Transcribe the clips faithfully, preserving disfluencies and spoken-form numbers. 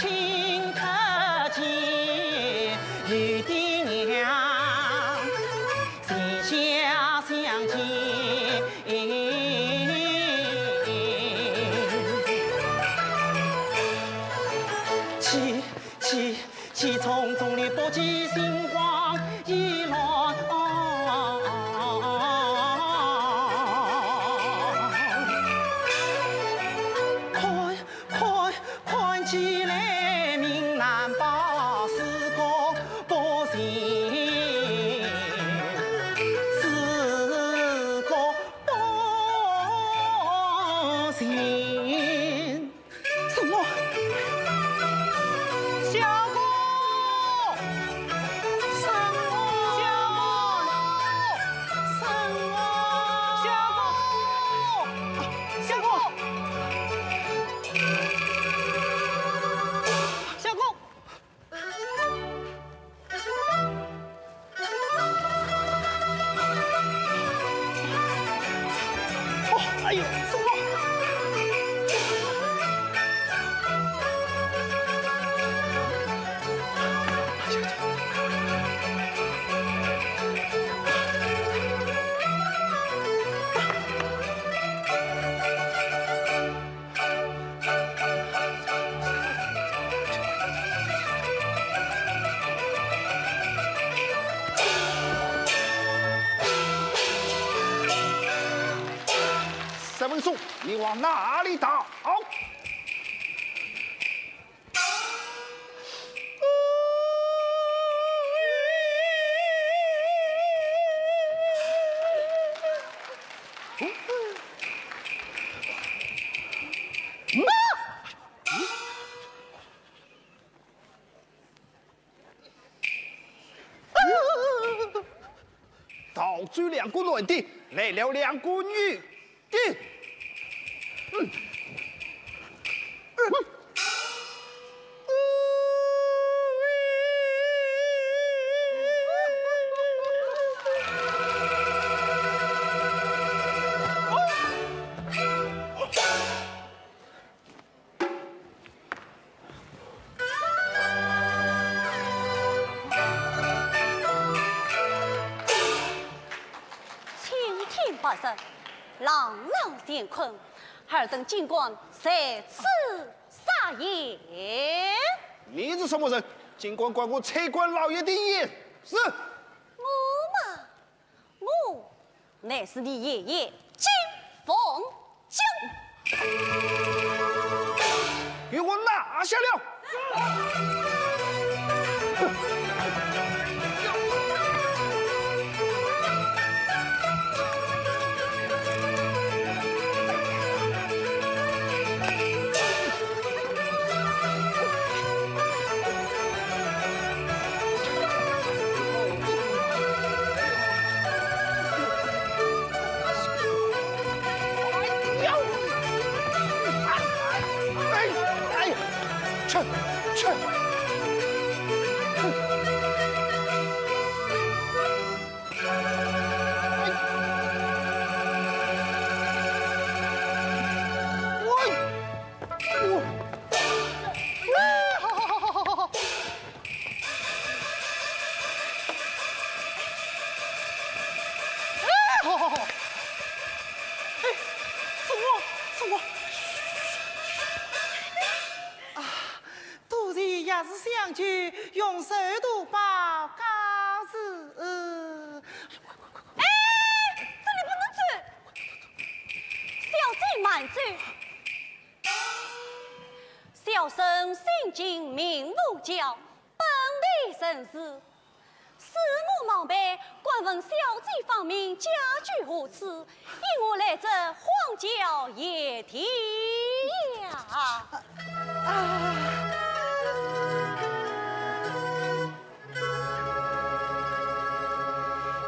听得见，有爹娘，全家相见。气，气，气冲冲的北极星光一乱。看， 看，看起来，明南北四个不行，四个不行。什么？相公！相公！相公！相公！ 相公！相公！哦，哎呦，相公！ 沈文松，你往哪里逃？逃走两个男的，来了两个女的。嗯。嗯。 青天白日，朗朗乾坤，尔等竟敢在此撒野？你是什么人？竟敢管我差官老爷的闲事？我嘛， 我乃是你爷爷金凤江。给我拿下了！ 哎，哎，去，去。 哎，好，好，好。哎，是我，是我。啊，多谢爷爷相救，永寿大宝告辞。哎，这里不能走。小姐慢走。 小生姓金名武娇，本地人氏，恕我冒昧，敢问小姐芳名，家居何处？因我来这荒郊野地呀。啊！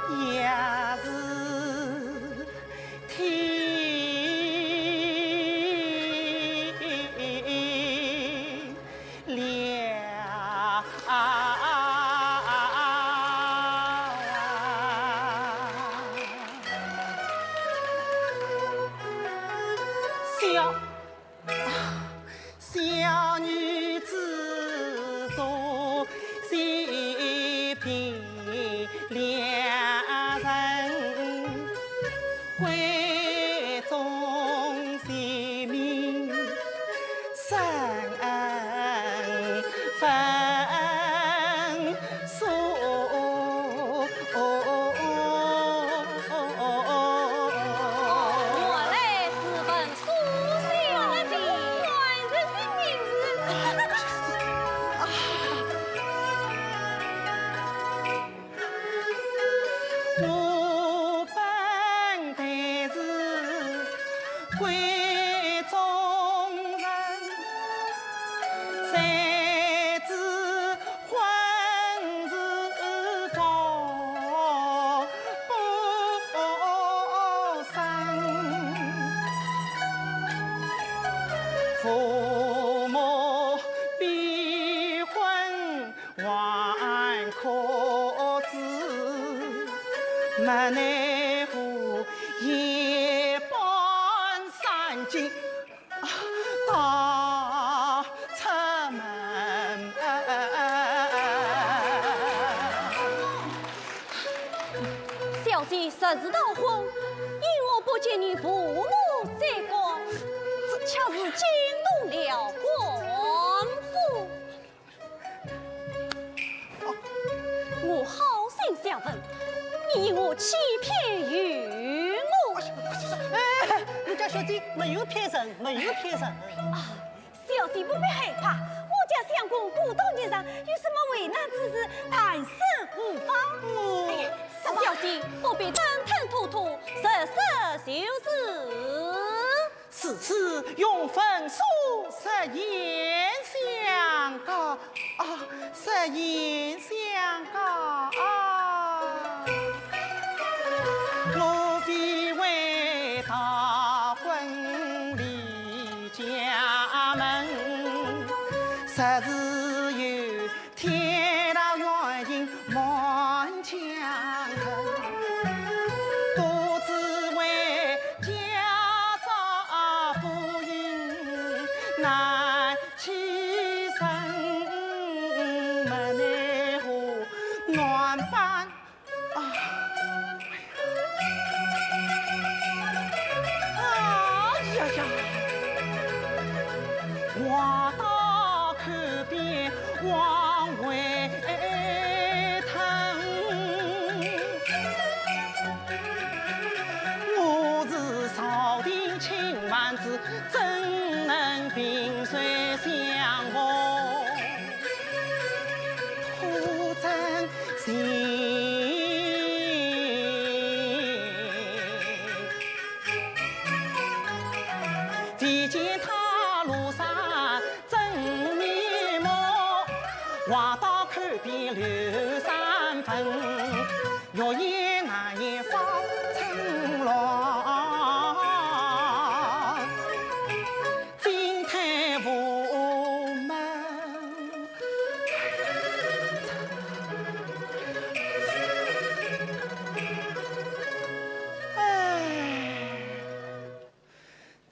也是天亮。小，小女子还可知，没奈何夜半三更，啊，踏出门。小姐实是逃婚，因何不见你父母在旁，却是惊动了官府？ 我好心相问，你因何欺骗于我？哎，我家小姐没有骗人，没有骗人。啊，小姐不必害怕，我家相公古道热肠，有什么为难之事，谈笑无妨。哎呀，小姐不必吞吞吐吐，实说就是。 如此容分说实言相告，啊，实言相告啊。我非为逃婚离家门，实是有 天大冤情满江头，都只为家宅不幸难栖身，没奈何难办 啊，哎呀呀！话到口边往回吞，我是朝廷亲蛮子，怎能萍水相逢？ 可真情。未见他庐山真面目，话到口边留三分，欲言难言方寸乱。 进退无门。哎，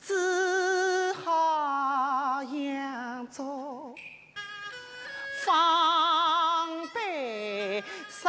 只好仰着方悲身。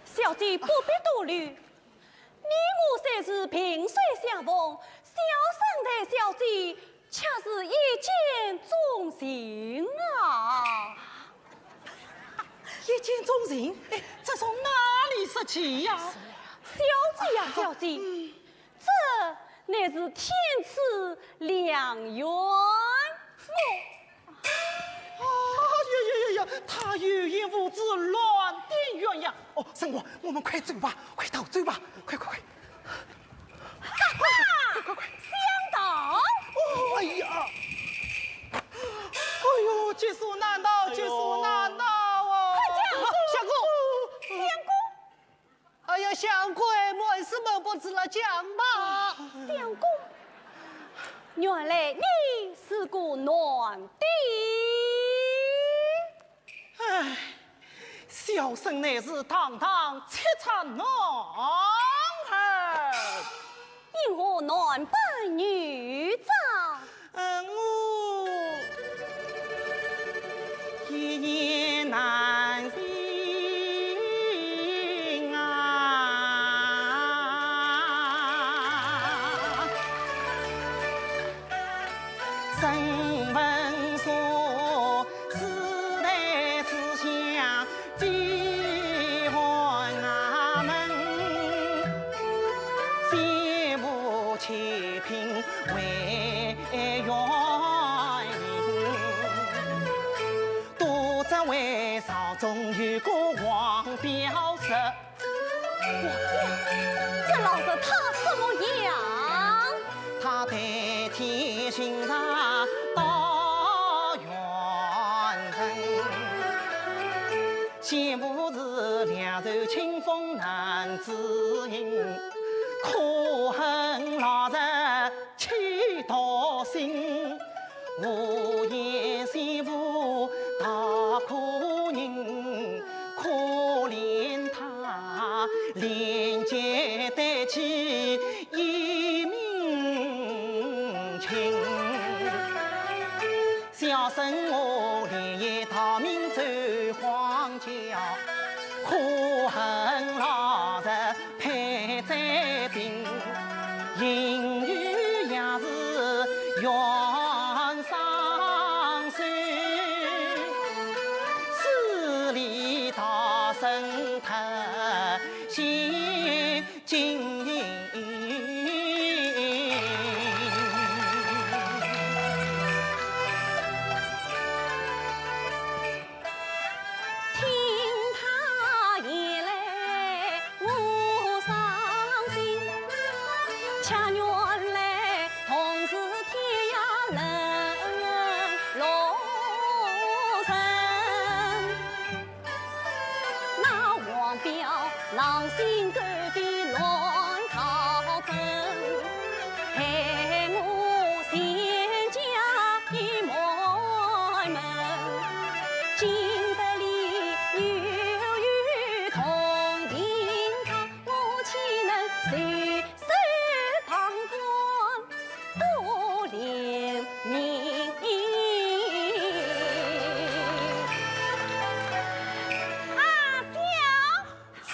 小姐不必多虑，你我虽是萍水相逢，小生在小姐，却是一见钟情啊！一见钟情？哎，这从哪里说起呀？小姐呀，小姐，嗯。这乃是天赐良缘。我……啊，呀呀呀呀，他有眼无珠，乱点鸳鸯。哦，沈华，我们快走吧，快逃走吧，快快快！哈哈，快快快！想逃？哦，哎呀！哎呦，劫数难逃，劫数难逃啊！快讲！相公，相公。 哎呀，相公，我是瞒不住了，讲吧。相公，原来你是个男的。唉，小生乃是堂堂七尺男儿。因何男扮女装？ 嗯，我一言难尽啊。沈文素，世代思想 非凡啊门，先父七品为元，都只为朝中有个王表侄。这老侄他怎么样？他代天行道，道元神。 先父是两袖清风男子形，可恨老侄气盗心。无言先父大可忍，可怜他连结带起一命情。 小生我连夜逃命走荒郊，可恨老侄配在病，幸有爷是远双手，死里逃生脱险 金。听他言来我伤心，却原来同是天涯沦落人。 那王彪狼心狗肺乱朝政，害我全家已满门。今日里又有同情他，我岂能袖手旁观？ 多怜悯。啊，小……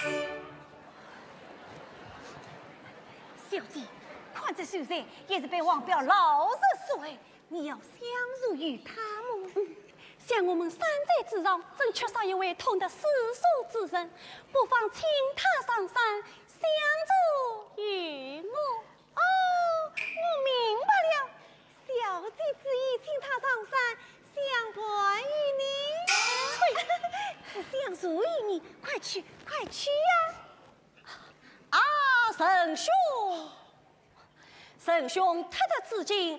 小姐，看这秀才也是被王彪老侄所害，你要相助于他么？嗯，想我们山寨之上，正缺少一位通达诗书之人，不妨请他上山相助于我。 哦，我明白了。小姐之意，请他上山相伴于你。呸！是相助于你，快去，快去呀！啊，沈兄，沈兄特特此行意欲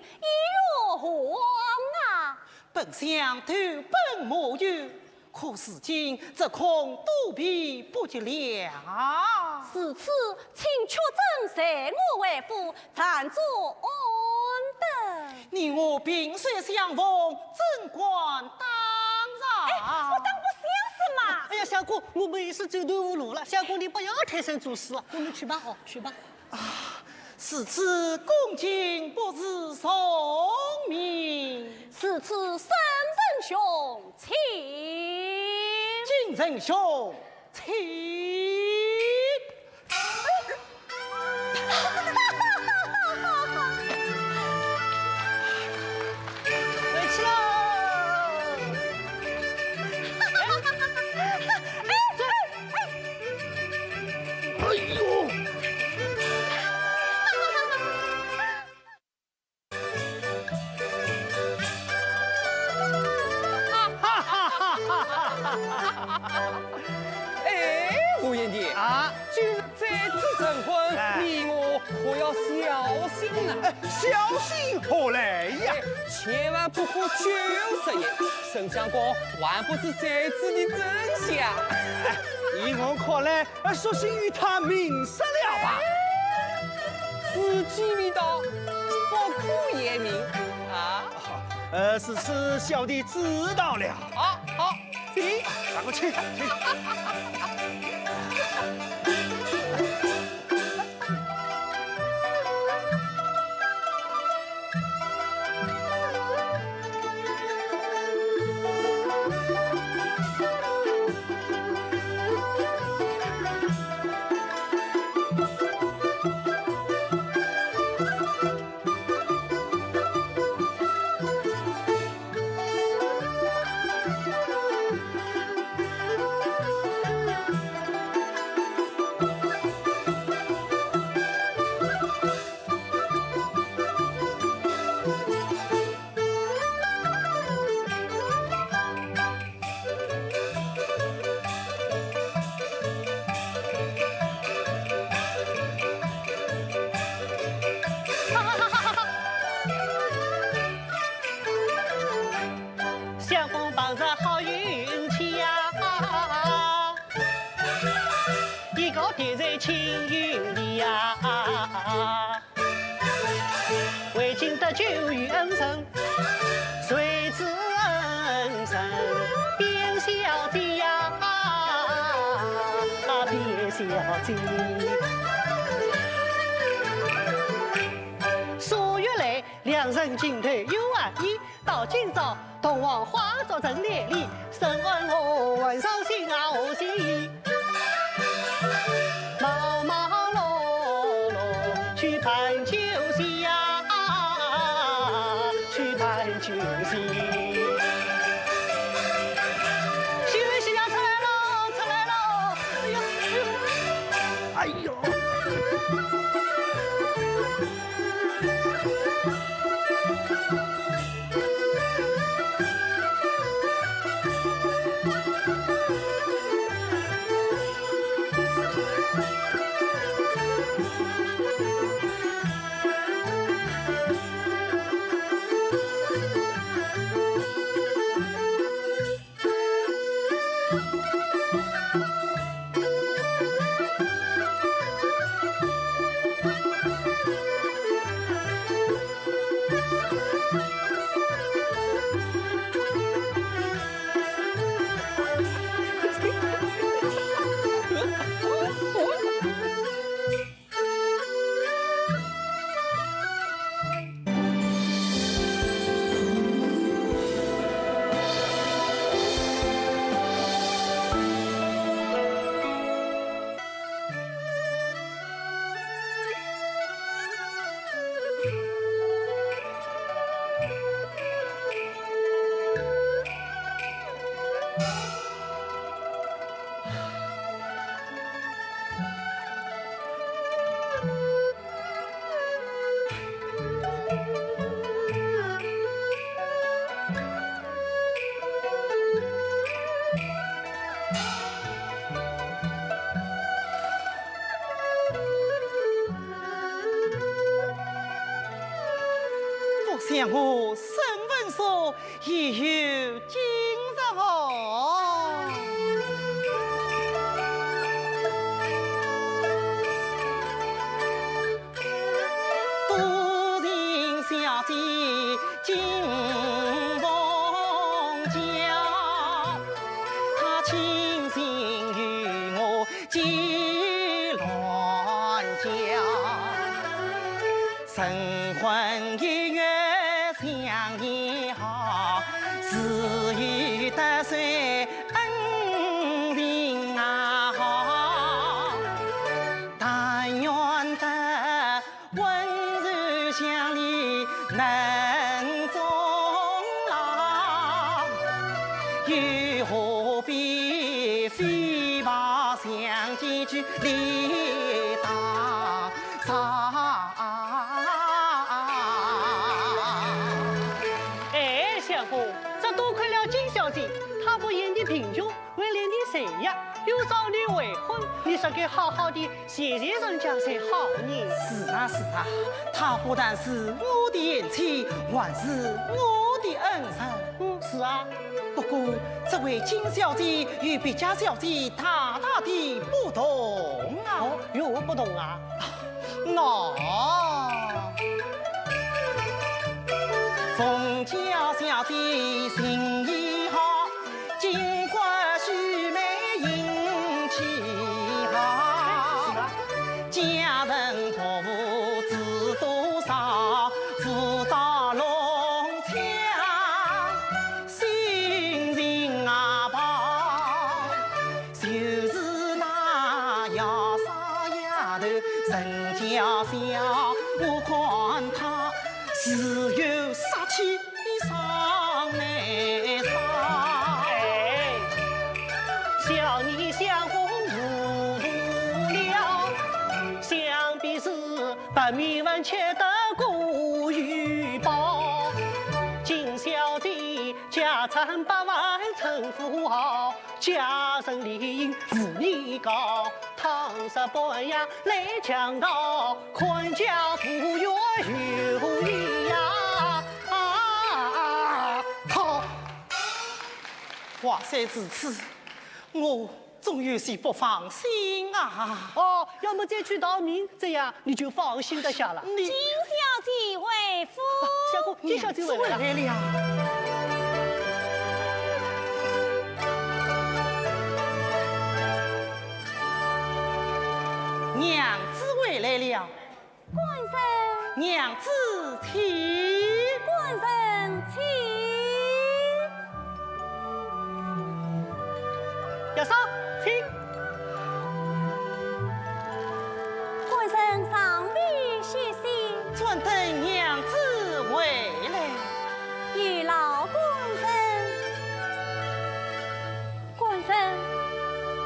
何往啊？ 本相投奔母舅，可如今只恐躲避不及了。如此，请屈尊随我回府，暂作安顿。你我萍水相逢，怎敢打扰？哎，我当不相识嘛。哎呀，相公，我们已是走投无路了，相公你不要推三阻四了，我们去吧，哦，去吧。 啊，如此恭敬不如从命。如此，沈仁兄请。沈仁兄请。小心呐、哎，小心何来呀？哎，千万不可酒后食言，沈相公还不知罪子的真相。哎，依我看来，呃，索性与他明说了吧。自己未到，不可言明啊。呃，是，是，小弟知道了。好，好，请。让我请，请。 相公碰着好运气呀，一个别人亲运的呀，为今得救与恩人，谁知恩人变小姐呀，变小姐。数月来，两人情投意合， 到今朝，同往花烛城来哩，沈安我还伤心啊，我心。忙忙碌碌去办酒席呀，去办酒席。喜事喜事要出来喽，出来喽！哎呦，哎呦。 不想我沈文素 也有今日哦。夫人小姐金凤娇，她倾心与我结乱交。 晨昏一月想你好，自幼得罪恩情啊。但愿得温柔乡里能终老，又何必飞跑相见去立大 哎，相公，这多亏了金小姐，她不嫌你贫穷，还怜你才呀，又招你为婚，你说个好好的，谢谢人家才好呢。是啊，是啊，她不但是我的贤妻，还是我的恩人。嗯，是啊。不过，这位金小姐与别家小姐大大的不同啊。哦，有何不同啊？那，凤家小姐心地好， 尽管须眉英气好，佳人薄福知多少，福到弄巧心情啊薄。就是那夜叉丫头人家小，我看她自有杀气 上眉梢。哎，想你相公糊涂了，想必是白米饭吃得过于饱。金小姐家产百万成富豪， 家人理应无依靠，倘若半夜来强盗，看家无怨尤为呀！啊，靠！话虽如此，我总有些不放心啊。哦，要么再去逃命，这样你就放心得下了。你金小姐回府。相公，金小姐回来了。回来了。 娘子回来了。官人。娘子请。官人请。月嫂，请。官人上面歇息。专等娘子回来。有劳官人。 官人，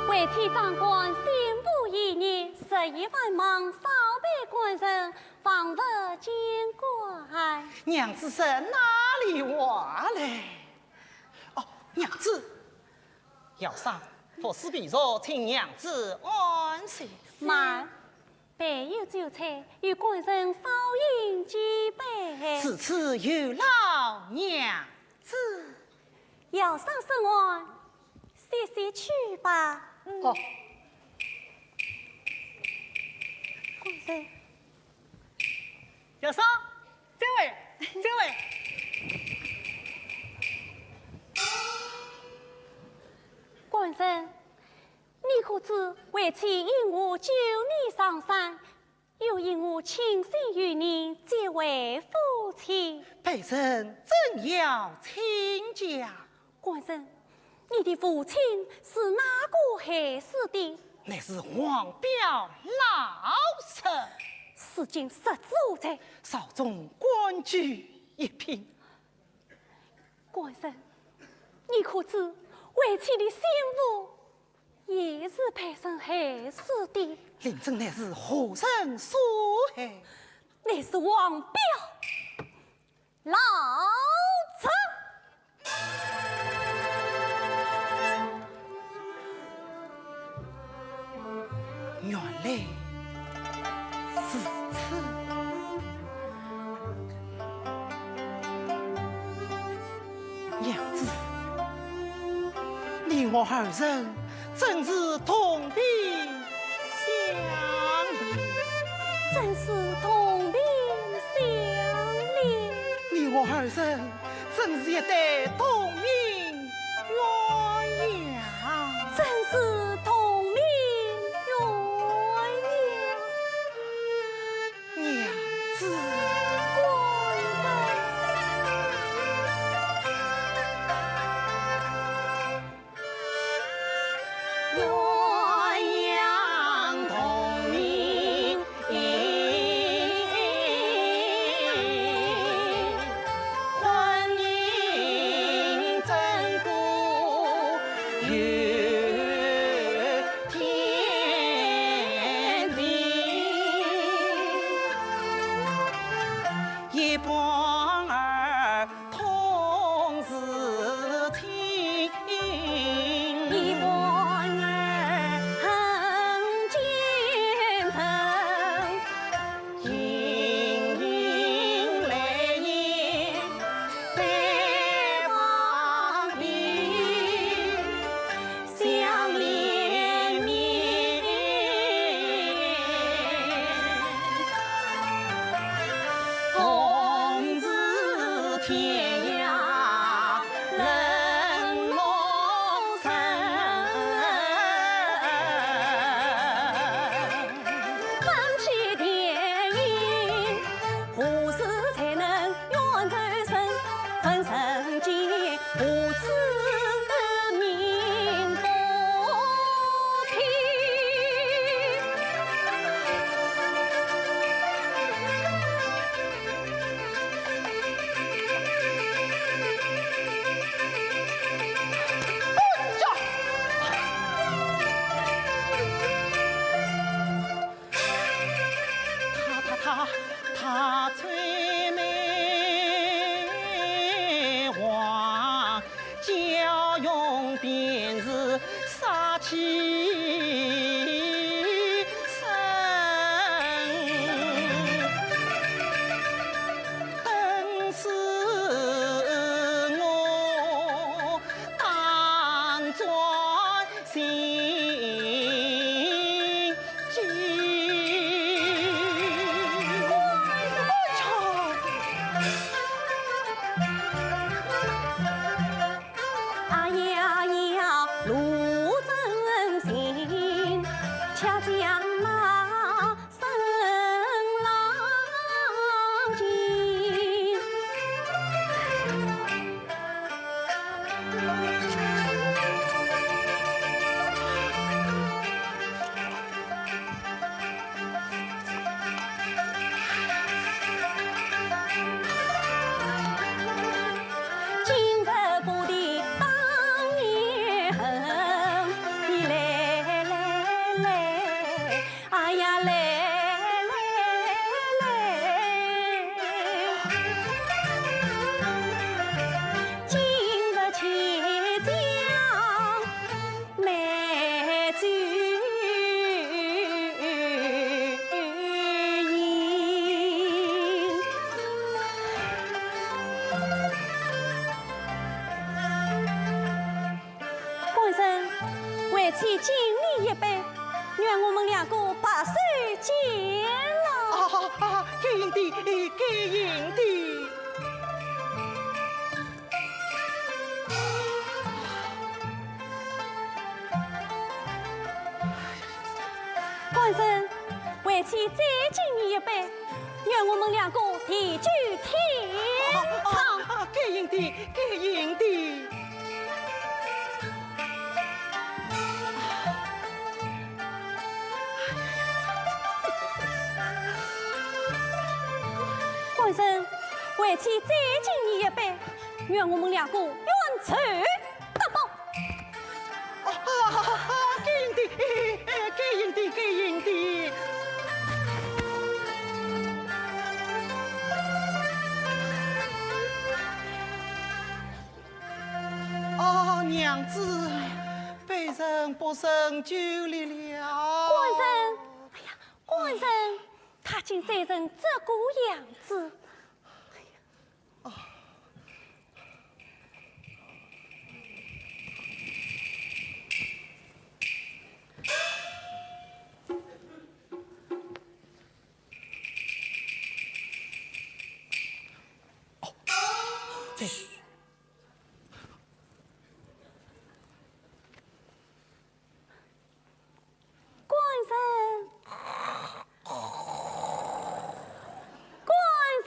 为妻掌管刑部一役，日夜繁忙，少陪官人，方不见怪。娘子说哪里话来？哦，娘子，要上服侍便所，请娘子安歇。慢，备有酒菜，与官人稍饮几杯。如此有劳娘子。 要上身外，歇歇去吧。嗯。哦。官人。要上，这位，这位。官人，你可知为妻因何救你上山， 又因何倾心与你结为夫妻？卑人正要请教。官人，你的父亲是哪个害死的？乃是王彪老贼。如今失主在。朝中官居一品。官人，你可知为妻的心腹 也是被人害死的。令尊乃是何人所害？乃是王彪老贼。原来 如此。娘子，你我二人真是同病相怜。真是同病相怜。你我二人 真是一对同命鸳鸯。真是同命鸳鸯。娘子。官人。 鸳鸯同命，婚姻真果有天定。一半儿 同是亲。一半儿恨天涯冷落人。放弃电影，何时才能远走神？分人间，何止命不平。 他他他他最美，王家用便是杀气 生，等死我当作心机。哎呀呀，路真行，恰将那身浪尽。今日不提当年恨，你来来来，哎呀来来来。今日且将 美酒饮。官人，为妻敬你一杯，愿我们两个白首偕老。啊啊，该饮的，该饮的。 官人，为妻再敬你一杯，愿我们两个地久天长。啊，啊，啊，该饮的，该饮的。官人，为妻再敬你一杯，愿我们两个远走 大宝。啊，啊，啊，啊，该饮的，哎，哎，该饮的，该饮的。啊，娘子，卑人不胜酒力了。官人，哎呀，官人，他竟醉成这个样子。哎呀， 官人，官人。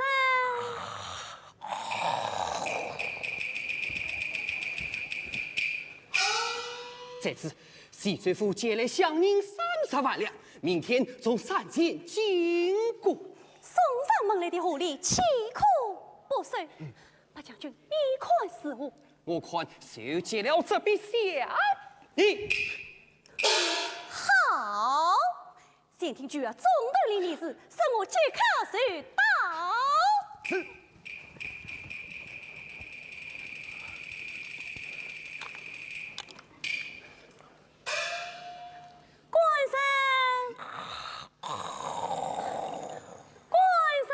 在此，徐州府借来饷银三十万两，明天从山前进过。送上门来的厚礼，岂可不收？ 白将军，你看如何？我看就借了这笔饷银。好，先听具有总头领的指示，随我即刻就到。是。官人。 官人。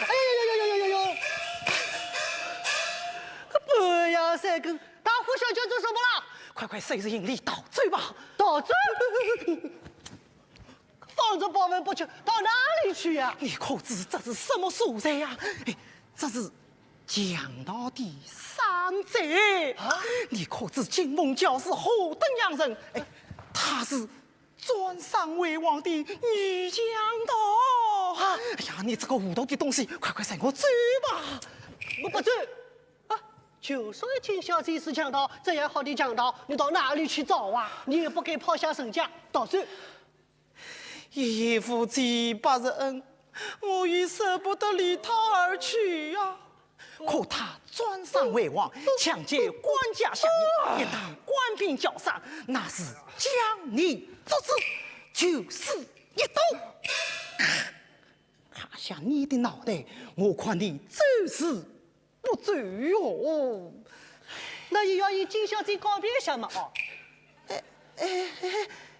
哎呦呦呦呦呦呦呦！这半夜三更，大呼小叫做什么啦？快快收拾行李逃走吧！逃走？放着包文不去，到哪里去呀？你可知这是什么所在呀？哎，这是强盗的山寨。啊？你可知金凤娇是何等样人？哎，她是占山为王的女强盗。啊？哎呀，你这个糊涂的东西，快快随我走吧。我不走。啊，就算金小姐是强盗，这样好的强盗，你到哪里去找啊？你也不该抛下身家逃走。 一言无忌，白日恩，我也舍不得离她而去呀。可她占山为王，强奸官家乡女，一旦官兵叫杀，那是将你捉住，九死一生。看下你的脑袋，我看你走是 不走哟。那也要与金小姐告别一下嘛，哦。哎，哎，哎，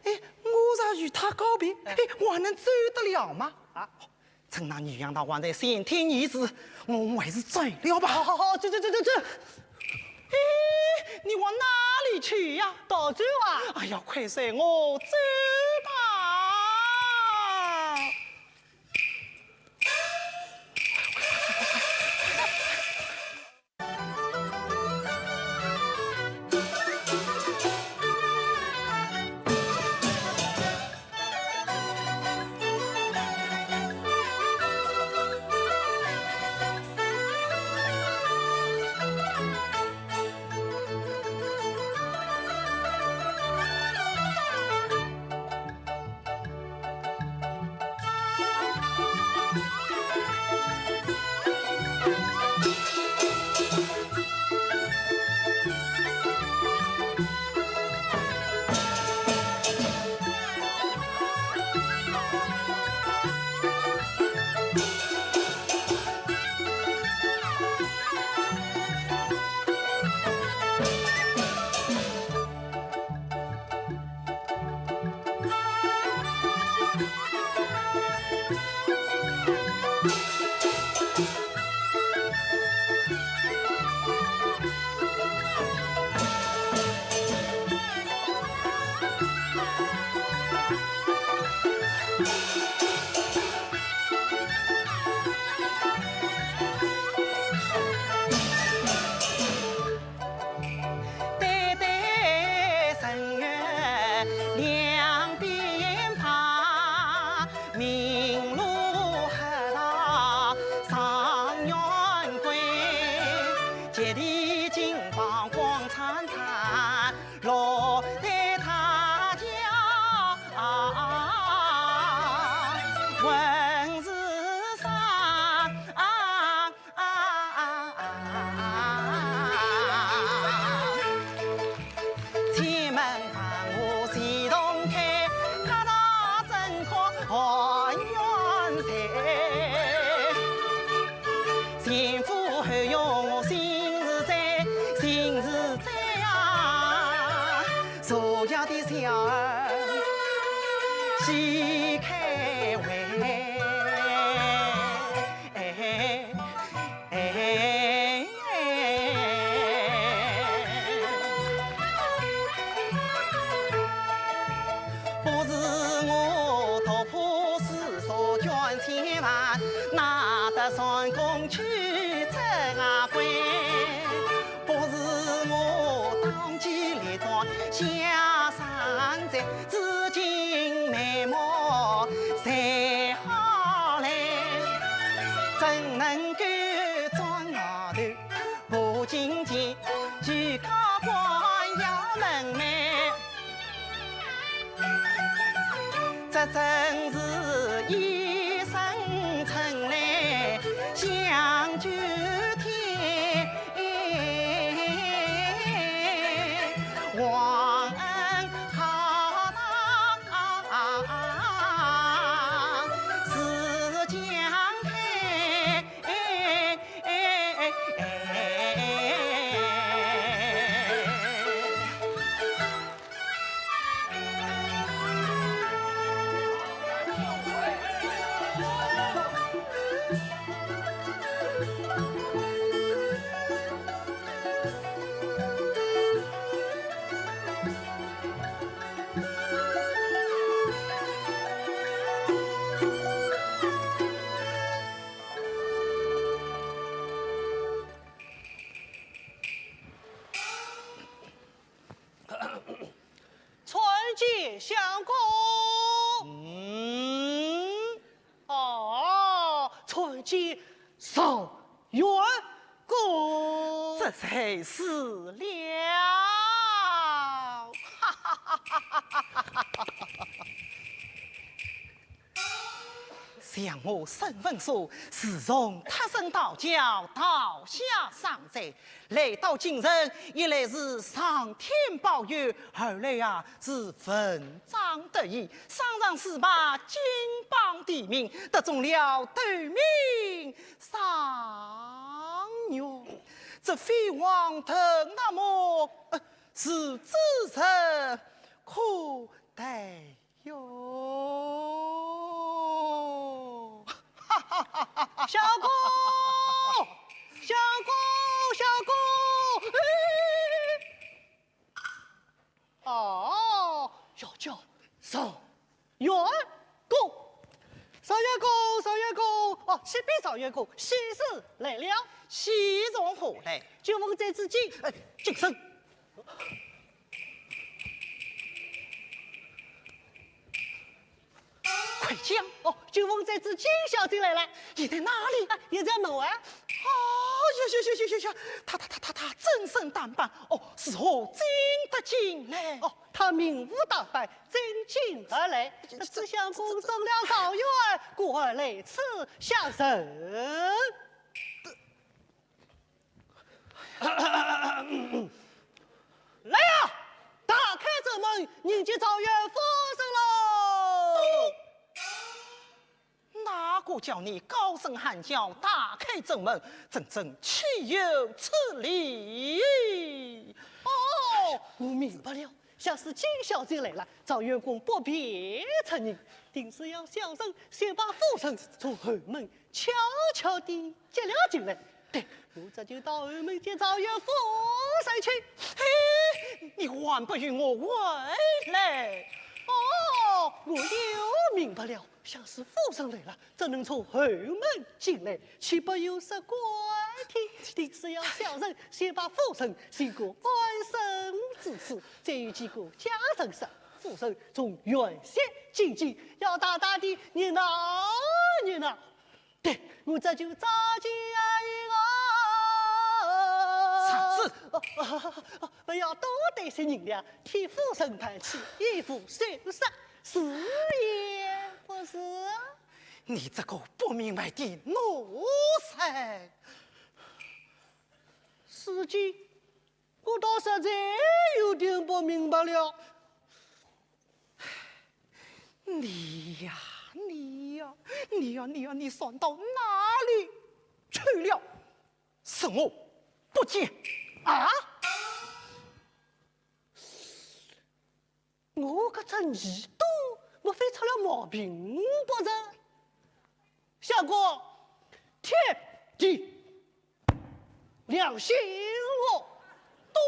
哎，我若与她告别，哎，我还能走得了吗？啊，趁那女强盗还在先天意识，我还是走了吧。好，好，好，走，走，走，走，走。哎，你往哪里去呀？逃走啊！哎呀，快随我走吧。对对深渊两边爬，明路黑道上远归，街里金榜光灿灿，落得大家问是啥？ 啊，前门房屋西东开，客到正靠寒园在。前府后院新时在，新时在啊，坐下的小儿。喜开怀。不是我突破世俗圈千万，哪得成功去这个官？不是我当机立断下山寨，至今眉毛才好来，怎能够转行头？ 不进前，举高官要门楣，这真是一声春来响九天，皇恩浩荡似江海。 参见相公。嗯。哦，参见状元公。这才是了。想我沈文素，自从脱身逃教，逃下山寨，来到京城，一来是上天保佑，二来呀是文章得意，上上是拜金榜题名，得中了头名状元。这飞黄腾达么，呃，是指日可待。 哟，相公，相公，相公，哎，哦，要叫状元公，状元公，状元公，哦，启禀状元公，喜事来了。喜从何来？久闻在紫金。哎，近身。 快讲！哦，久闻在紫金小姐来了。她在哪里？啊，也在门外。哦，呀呀呀呀呀呀，她她她她她，怎生打扮？哦，是何进得京来？哦，她明无打扮，进京而来。这，这，这相公中了状元，故而来此相认。 来呀，打开正门，迎接状元夫人喽！哪个叫你高声喊叫，打开正门，真正岂有此理！哦，我明白了，想是金小姐来了，状元公不便出迎，定是要小生先把夫人从后门 悄悄地接了进来。对，我这就到后门见状元夫人去。嘿，你还不与我回来？哦，我又明白了，想是夫人来了，怎能从后门进来？岂不有失官体？定是要小生先把夫人寻个安身之处，再与几个家人说，夫人从原县进京，要大大地热闹热闹。 对，我这就照计而行啊。啥事？哦，哦，哦，不要多带些银两，替夫人办起一副首饰，是也不是？你这个不明白的奴才！司机，我倒实在有点不明白了。 你呀，你呀，你呀，你呀，你算到哪里去了？是我不见。啊？我搿只耳朵没非出了毛病不成？相公，天地良心哦，都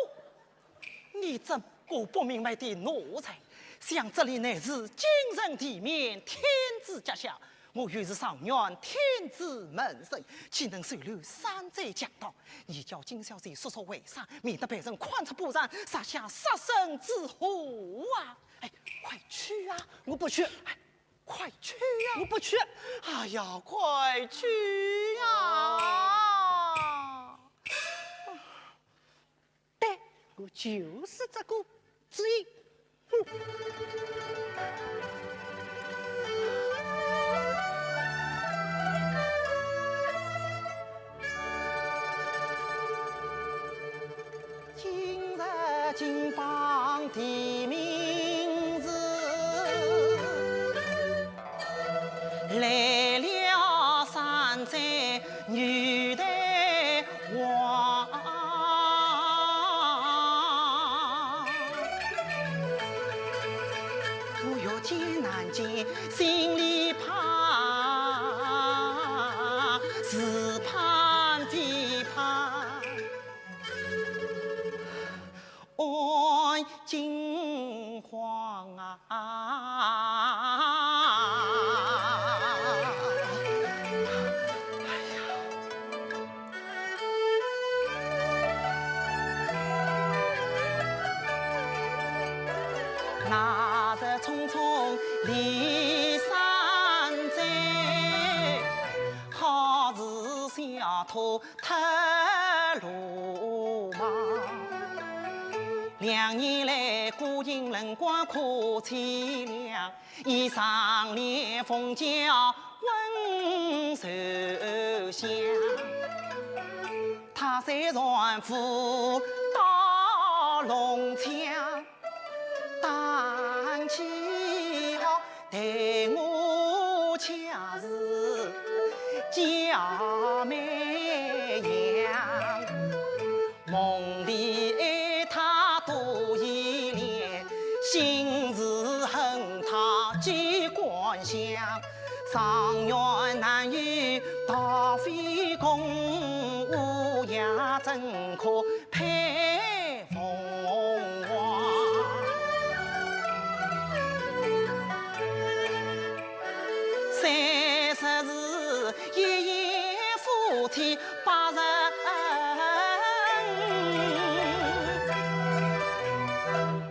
你这个不明白的奴才，想这里乃是京城地面，天子脚下，我原是状元，天子门生，岂能收留山贼强盗？你叫金小姐说说为啥，免得被人看出不然，惹下杀身之祸啊！哎，快去啊！我不去。哎，快去呀！我不去。哎呀，快去呀！对，我就是这个主意。哼！今日金榜题名时，来了山贼女大王。我越见难见，心里怕，是怕非怕。 我心慌啊！那日匆匆离山贼，好似小偷 太鲁莽。两年来孤影冷光可凄凉，一上联逢叫温柔乡。他虽然富到弄强， 但其好待我却是假模样。梦里爱他多依恋，醒时恨他机关枪。状元难遇大飞公，我也怎可 配凤凰。虽说是一夜夫妻百日恩，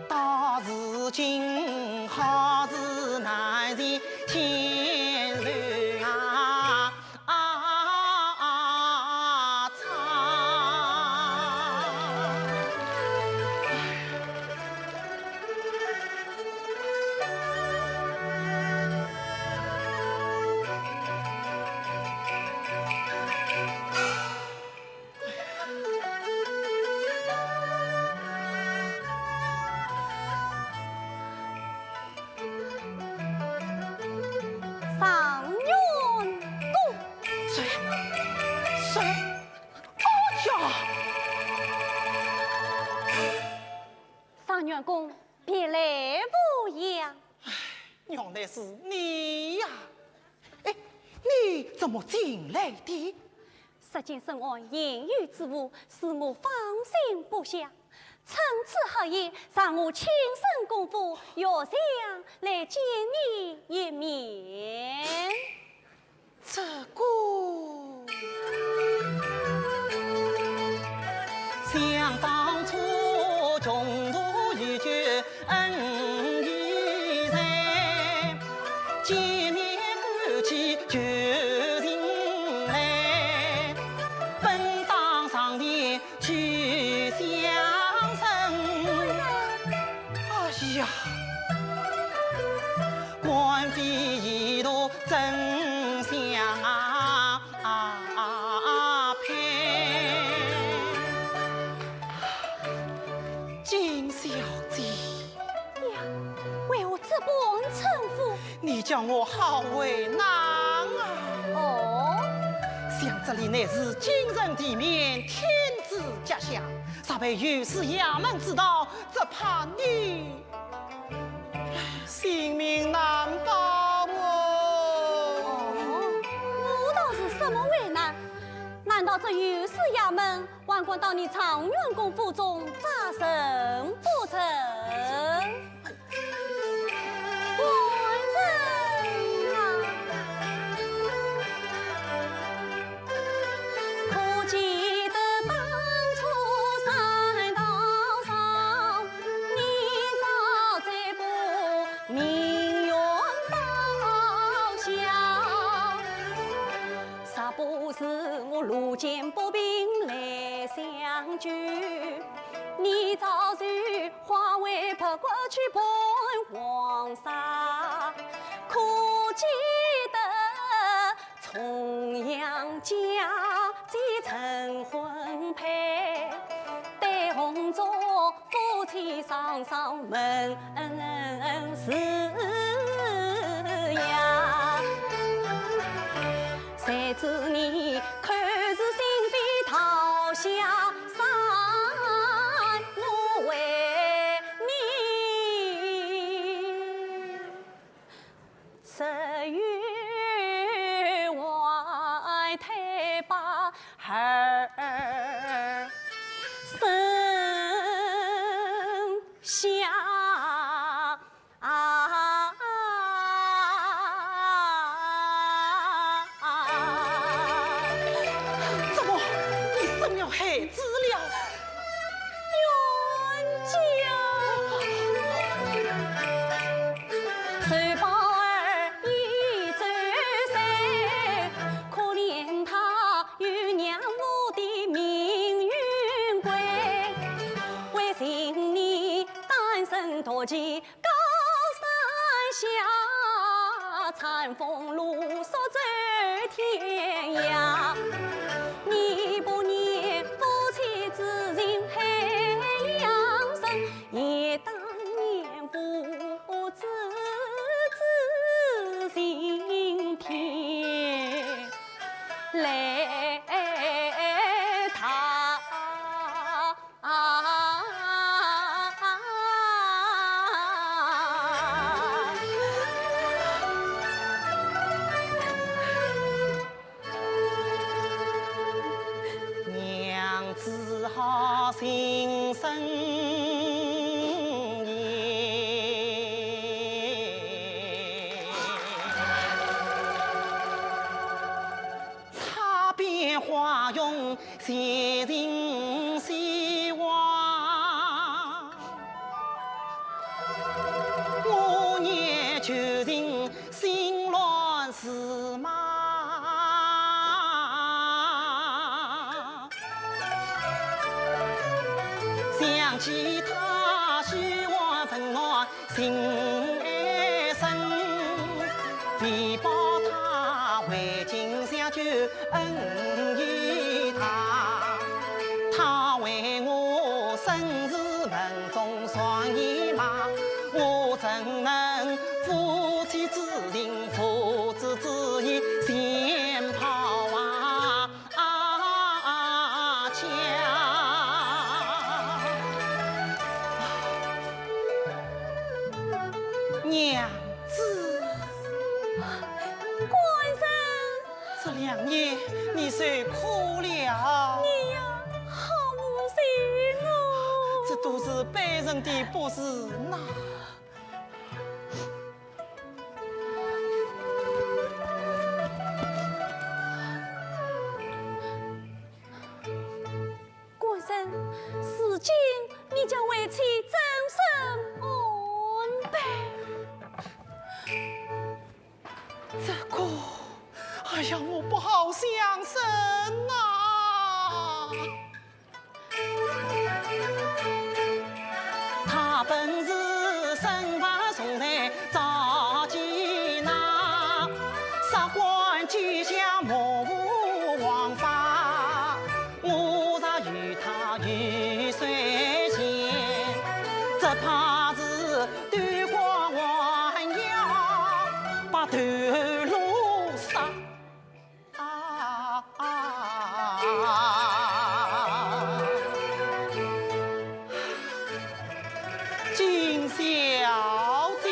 到如今好似难见天日啊！ 啊，啊，啊，状元公。谁？谁？哎呀！状元公，别来无恙。哎，原来是你呀！哎，你怎么进来的？ 世间深谙言语之物，使我放心不下。趁此好机，让我亲身功夫，要想来见你一面。这个，想当初穷途遇救恩义在，见面感激旧情来。 本当上联去相赠。哎呀，官非一路真相啊，啊，啊，配。金小姐。 呀，为何这般称呼？你叫我好为难啊！哦，想这里乃是京城地面，天子脚下，若被御史衙门知道，只怕你性命难保。这御史衙门，还敢到你状元公府中查问不成？官人啊！可记得当初山道上，你早这个名运报销。 若不是我路见不平来相救，你早就化为白骨去奔黄沙。可记得重阳佳节成婚配，对红烛 夫妻双双问候呀。谁知你口是心非，抛下山，我为你 十月怀胎把儿生下。怎么，你生了孩子了？ 冤家。谁把儿已走散，可怜他有娘无爹命运鬼。为情你单身独骑 高山下，餐风露宿走天涯。你不念夫妻之情害良辰，也当念父子之情天。来他 啊！娘子好心生厌。 踏遍花容前程似画，我念旧情心乱如麻。想起他，虚妄温暖 心爱深，为报他为情相救恩义大。他为我生死门中双眼盲，我怎能夫妻之情父子之义全抛啊？ 啊，家。娘子。官人。这两年你受苦了。你呀，好无情哦。这都是卑人的不是呐。 官人，如今你叫为妻怎生安排？这个，哎呀，我不好相生呐。 他本是身犯重罪遭擒拿，杀官居下目无王法，我若与他有冤仇，只怕是对官还要把头颅杀。 啊，金小姐，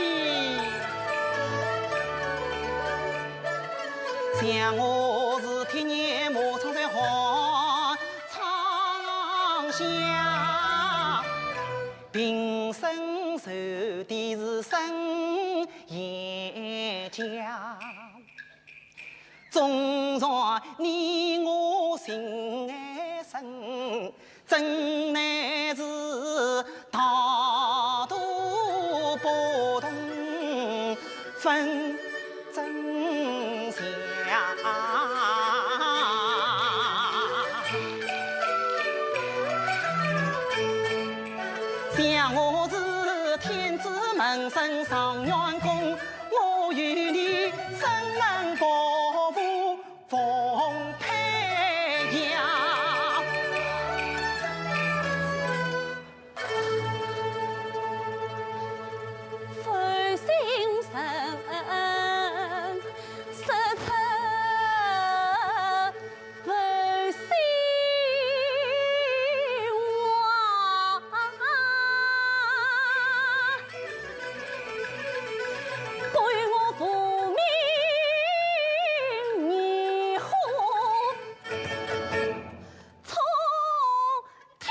想我是天年马场在河是深也家。纵然你我心爱深，怎奈是大都不同分真假。想我是天子门生状元公，我与你怎能不服奉配呀？负心人，说出 负心话，对我无名疑惑，从天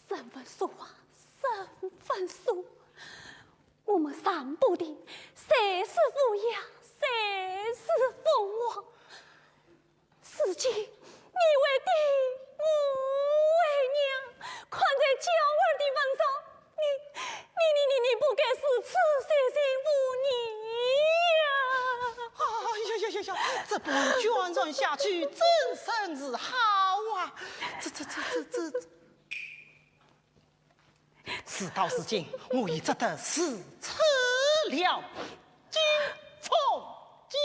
三分书啊，三分书，我们三部的，谁是乌鸦，谁是凤凰？如今你为爹，我为娘，看在娇儿的份上，你，你，你，你，你不该如此伤心无义呀！哎呀呀呀呀，这般宣传下去，怎生是好啊？这，这，这，这，这，这…… 事到如今，我已只得如此了。金凤娇，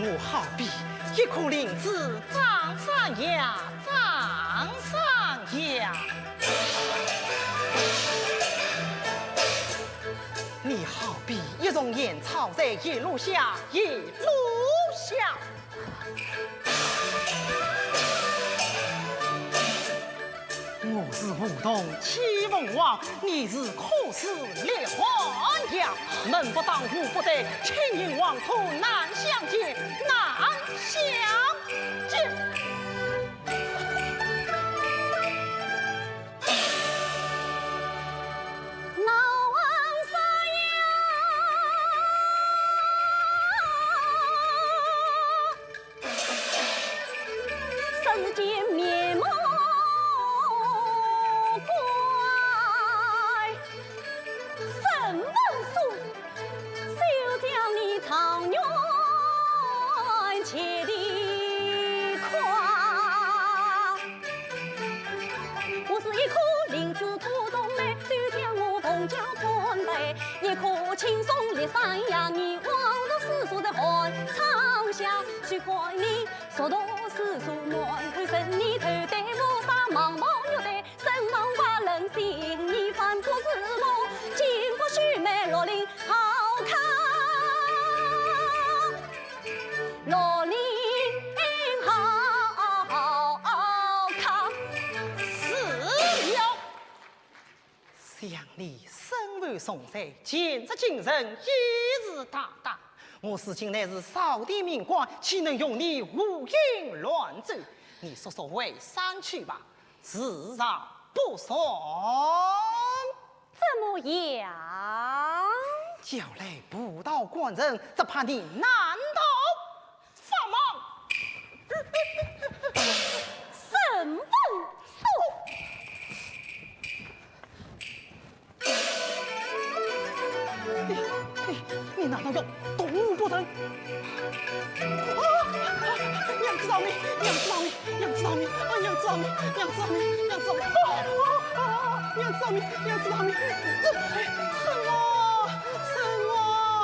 我好比一颗灵芝长上芽，长上芽。你好比一丛野草在一路下，一路下。 我是梧桐栖凤凰，你是柯氏立寒杨。门不当户不对，亲近黄土难相见，难相见。 生见面目怪，身份素，休将你状元节地夸。我是一颗灵芝土中来，休将我凤娇看待，一颗青松立山崖，你枉读诗书在寒窗下，休怪你 熟读诗书满口神，你头戴乌纱，茫茫玉带，身旁白纶，心里翻不是梦。巾帼须眉，绿林好看，绿林好看。是了。 想你身负重罪，前世今生一直打打。我如今乃是少帝命官，岂能容你胡言乱语？你速速回山去吧，时日不早。怎么样？叫来捕盗官人，只怕你难逃 法网。身份素。你，你，你难道要动武不成？啊，啊，娘子饶命，娘子饶命，娘子饶命，啊，娘子饶命，娘子饶命，娘子饶命，啊，啊，啊，娘子饶命，娘子饶命，这，哎，什么？什么？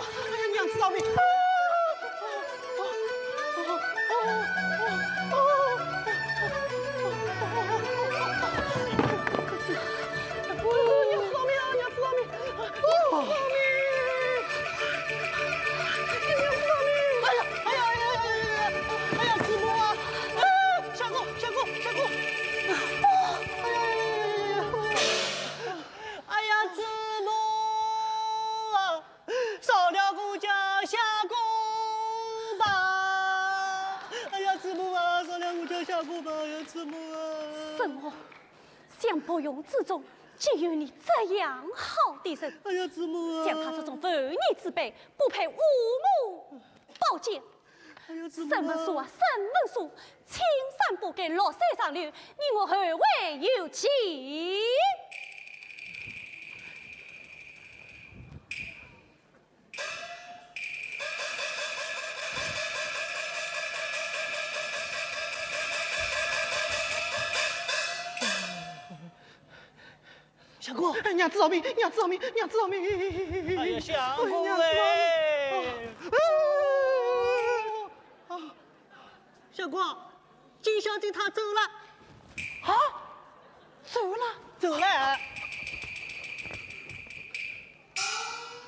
哎呀，娘子饶命！啊！ 娘子饶命啊！娘子饶命！娘子饶命！娘子饶命！哎呀，哎呀，哎呀，哎呀！相公吧，哎呀，祖母啊！什么？想不到之中竟有你这样好的人。哎呀，祖母啊！像他这种无义之辈，不配父母宝剑。哎呀，祖母啊！什么书啊，什么书，青山不改，绿水长流，你我后会有期。 相公，哎，娘子饶命，娘子饶命，娘子饶命！哎呀，相公哎！哎，娘子饶命！啊，啊，啊！相公，金小姐她走了。啊？走了？走了。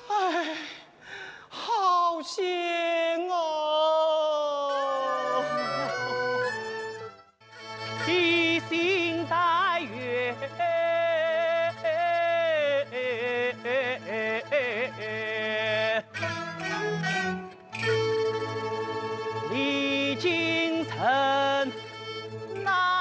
哎，好险哦！ 披星戴月，历京城啊。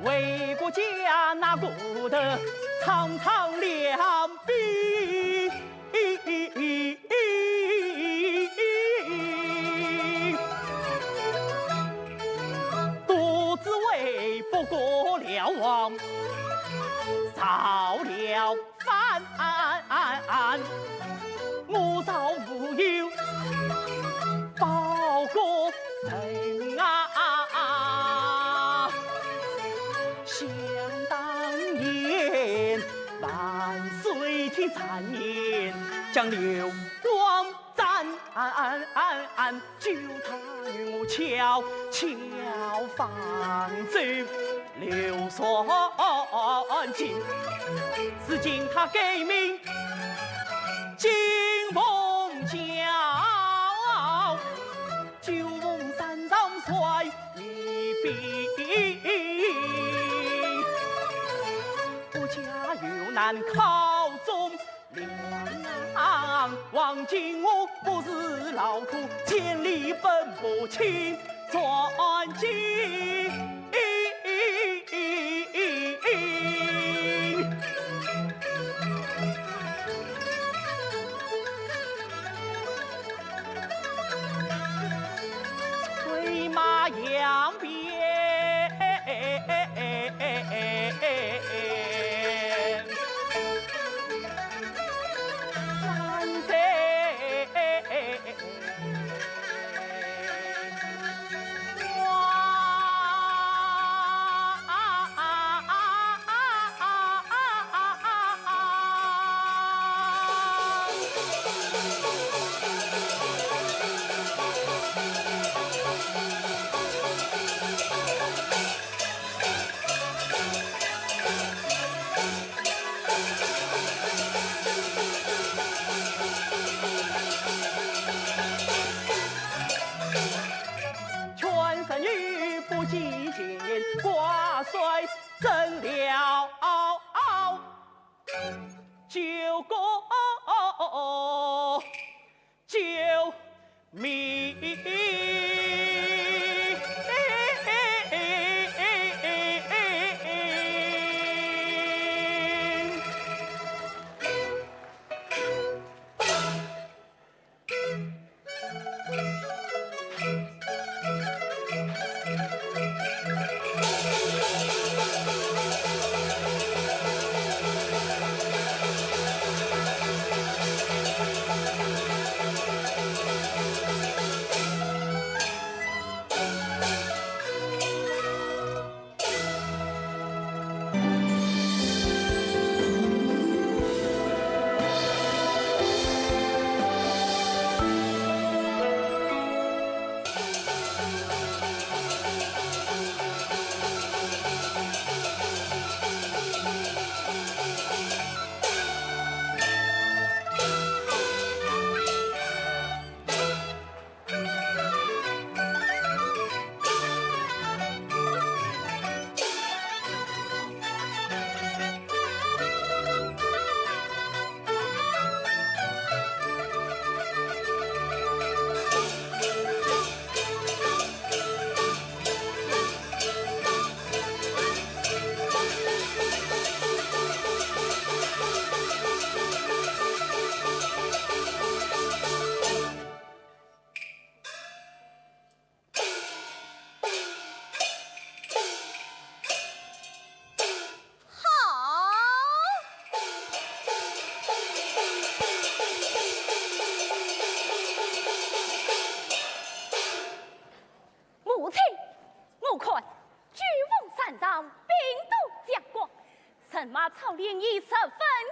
为国家那个的苍苍两鬓。 独自为不过梁王造了反，我造无有报国仇啊。想当年万岁的谗言，将刘光斩， 救他与我悄悄放走刘传经。如今他改名金凤桥，九龙山上帅一兵，我家有难考中 梁王，今我不辞劳苦，千里奔波请转京。催马扬鞭。 全身衣不及前挂帅争了九个 救命。我看，九峰山上兵多将广，人马操练已十分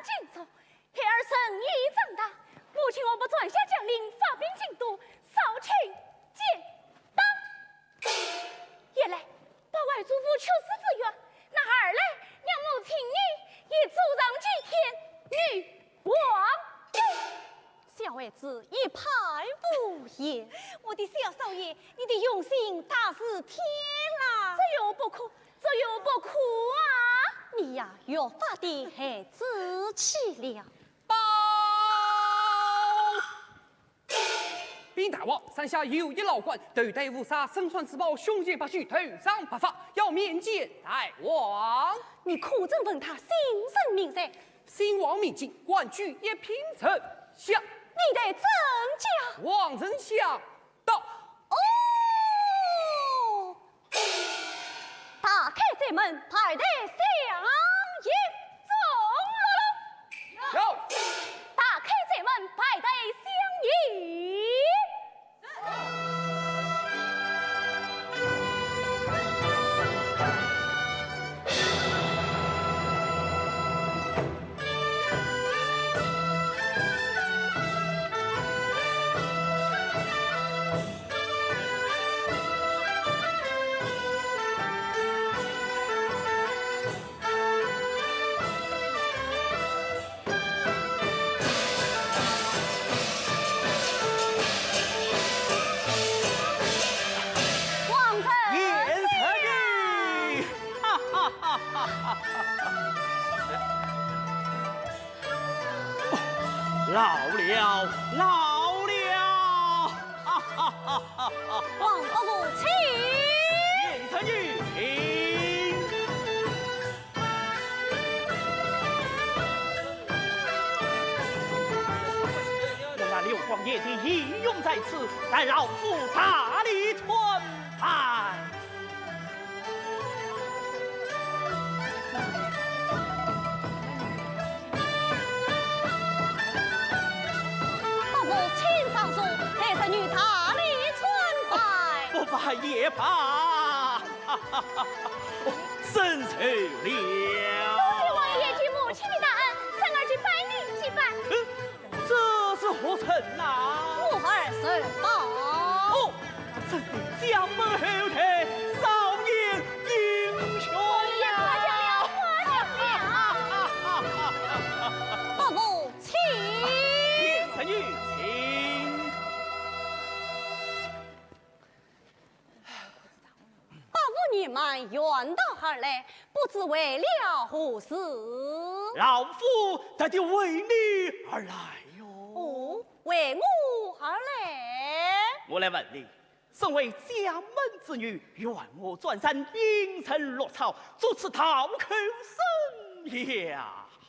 紧凑，孩儿任意张大，母亲何不传下将令，发兵进都，扫清奸党？一来，报二祖父去世之冤，那二来，让母亲你也做上几天女皇后。 小孩子一派胡言。我的小少爷，你的用心大似天啦。这又不可，这又不可啊！你呀，越发的孩子气了。报！禀大王，山下有一老官，头戴乌纱，身穿紫袍，胸前白须，头上白发，要面见大王。你可曾问他姓甚名谁？ 姓王名进，官居一品丞相。你待怎讲？王丞相到。哦，打开寨门，排队相迎。有。打开寨门，排队相迎。 王丞相。贤侄女，哈哈哈哈哈哈！哦，老了，老了，哈哈哈哈哈哈！王伯父请。贤侄女请。 我那刘光爷的遗容在此，待老夫大礼参拜。伯父请上座，待侄女大礼参拜。不拜也罢。 哦，深受了。多谢王爷及母亲的大恩，侄儿去拜你几拜。嗯，这是何人呐？我儿寿宝。哦，真的将门后代，少年英雄啊！王爷夸奖了，夸奖了。伯父请。贤侄女请。 伯父年迈远道而来，不知为了何事？老夫特地为你而来哟。哦，为我而来？我来问你，身为将门之女，愿我转山阴沉落草，做此倒寇生涯。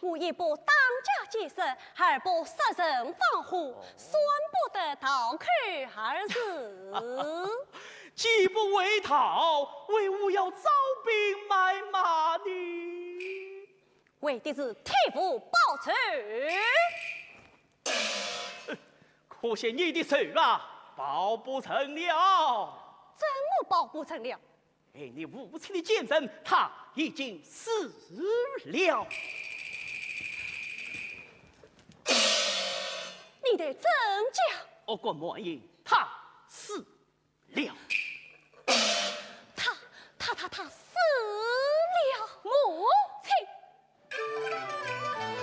我一不打家劫舍，二不杀人放火，哦，算不得倒寇二字。既不为盗，为何要招兵买马呢？为的是替父报仇。可惜你的仇啊，报不成了。怎么报不成了？ 哎，你无情的奸臣，他已经死了。你待怎讲？恶棍满盈，他死了。他，他，他，他死了。母亲。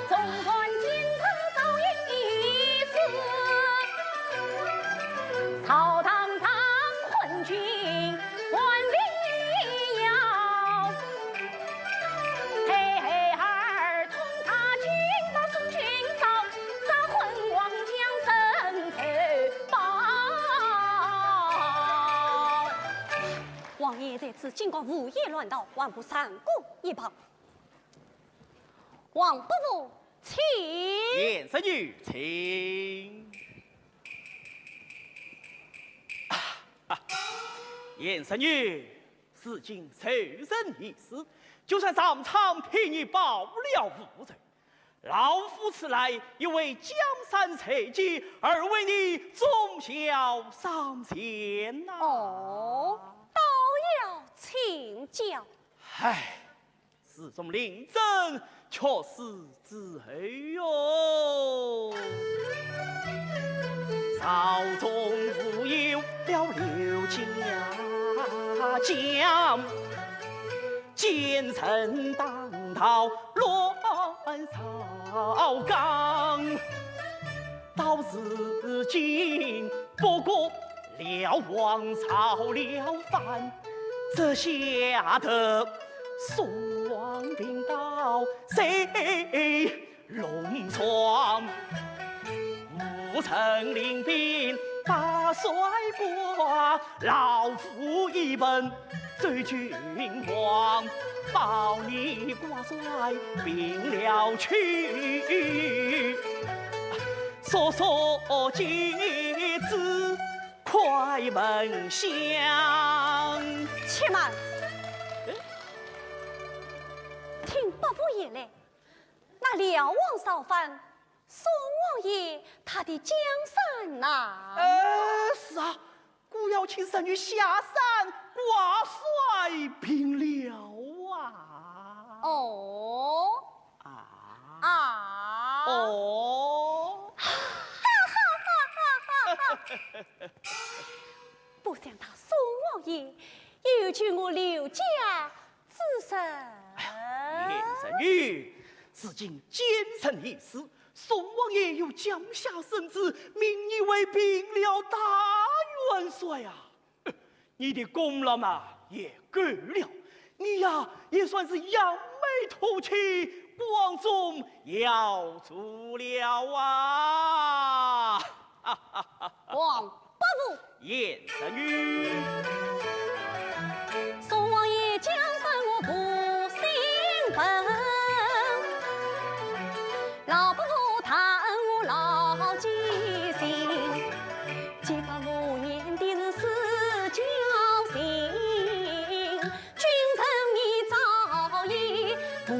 纵然今日遭遇一死，朝堂上昏君万里摇。黑黑二通他金马送君朝，杀昏王将人头报。王爷在此，竟敢胡言乱道，还不闪过一旁。 王伯父，请。贤侄女，请。啊，贤侄女，如今仇人已死，就算上苍替你报了父仇，老夫此来也为江山社稷，而为你忠孝上前呐。哦，倒请教。唉，自从临阵，却是之后哟。朝中无有了刘家将，奸臣当道乱朝纲。 到如今，不过辽王造了反，这下得宋王兵到谁弄床？无人领兵把帅挂，老夫一本 奏君王，保你挂帅并了去，速速接旨快奔襄。且慢，听伯父言来，那辽王造反， 宋王爷他的江山呐？呃，是啊，故要请侄女下山挂帅并辽啊。哦。啊。啊。哦。不想他宋王爷又救我刘家 之人。哎呀，贤侄女，如今奸臣已死，宋王爷又降下圣旨，命你为并辽大元帅啊。呃，你的功劳嘛也够了，你呀也算是扬眉吐气，光宗耀祖了啊。 王伯父。贤侄女。宋王爷降圣我不兴奋，老伯父他恩我牢记心，结发五年的是私交心，君臣你早已无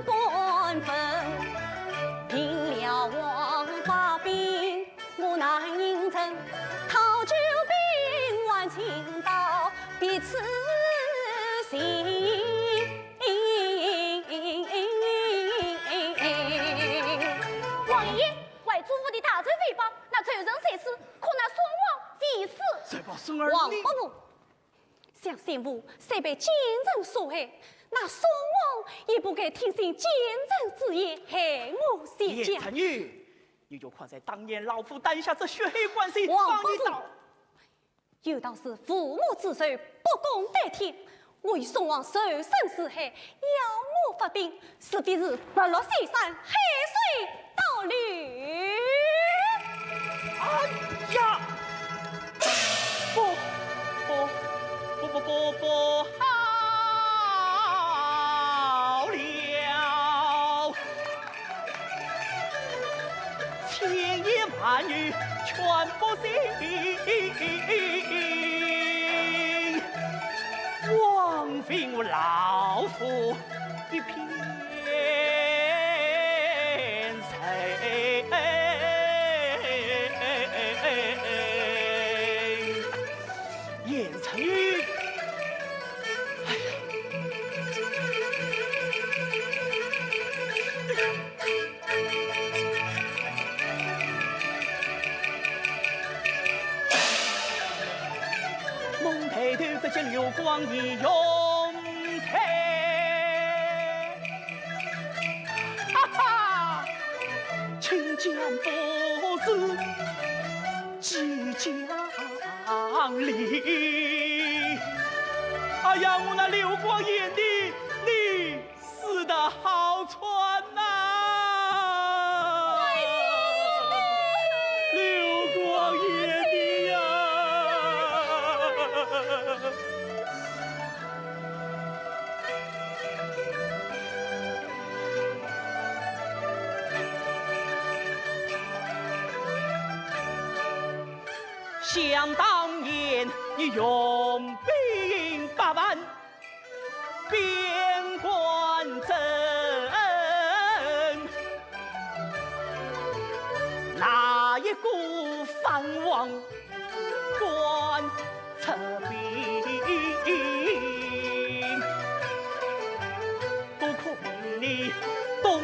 官分，并辽王发兵 我难应承，讨救兵还请到彼此行。王爷，外祖父的大仇未报，那仇人在此，可奈宋王未死。谁把孙儿你王伯父， 想先父虽被奸臣所害，那宋王也不该听信奸臣之言，害我全家。贤侄女，你就看在当年老夫担下这血海关系，王伯父，放你到有道是父母之仇，不共戴天。我与宋王仇深似海，要我发兵，势必是日落西山，海水倒流。哎呀！ 不，不，不，不，不，不好了！千言万语全不行，枉费我老夫 一片愁。贤侄女，哎呀，梦抬头只见刘光义云彩。 哈哈，卿家不是即将离。哎呀，我那刘光义的，你死得好惨呐！刘光义的呀！ 想当年，你用兵百万，边关征，哪一个反王敢出兵？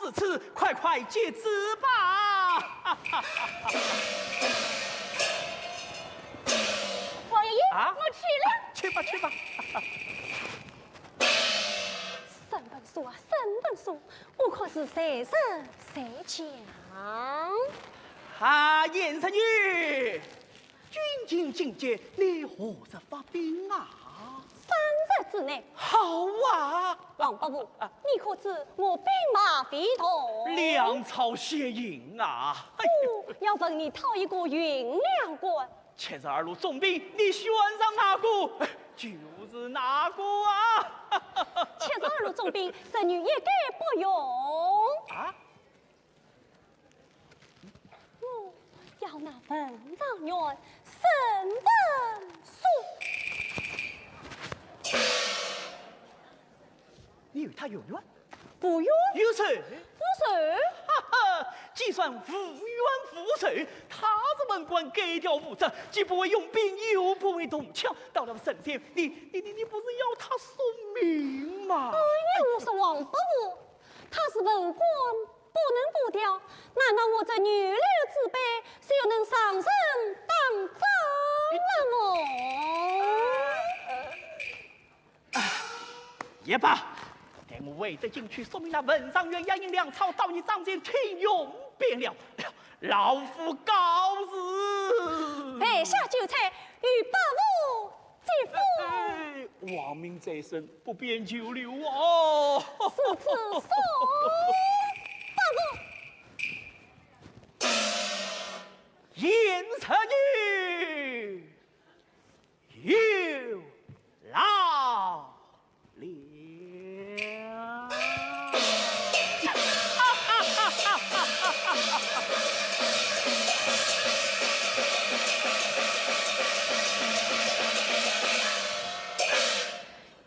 至此，快快接旨吧。王爷，啊？我去了。去吧，去吧。沈文素啊，沈文素，我可是谁人谁讲？啊，贤侄女， 军情紧急，你何日发兵啊？三日之内。好啊！王伯父，你可知我兵马未动？粮草先行啊！哦，要问你讨一个运粮官。七十二路总兵，你选上哪个，就是哪个啊！七十二路总兵，侄女一概不用。啊？ 我要那文状元沈文素。你与他有冤？无冤。有仇？无仇。哈哈，既算无冤无仇，他是文官，改调无章，既不会用兵，又不会动枪，到了神仙，你你你你不是要他送命吗？哎呀，我说王伯父，他是文官， 不能不调，难道我这女流之辈，谁又能上阵打仗了么？也罢，待我回得京去，说明那文状元押运粮草到你帐前听用便了。老夫告辞。备下酒菜，与伯父 接风。哎，王命在身，不便久留哦。如此送。伯父。贤侄女，有劳了。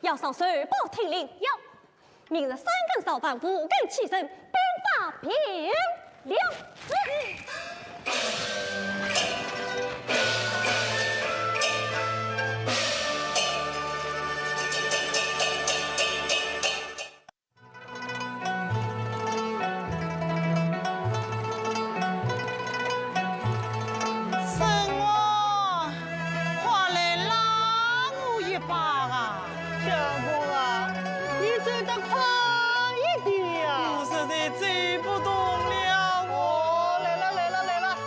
要上奏报听令。有。明日三更造饭，五更起身，兵发平凉。 沈王，快来拉我一把啊！相公啊，你走得快一点呀！我实在走不动了。哦，来了，来了，来了。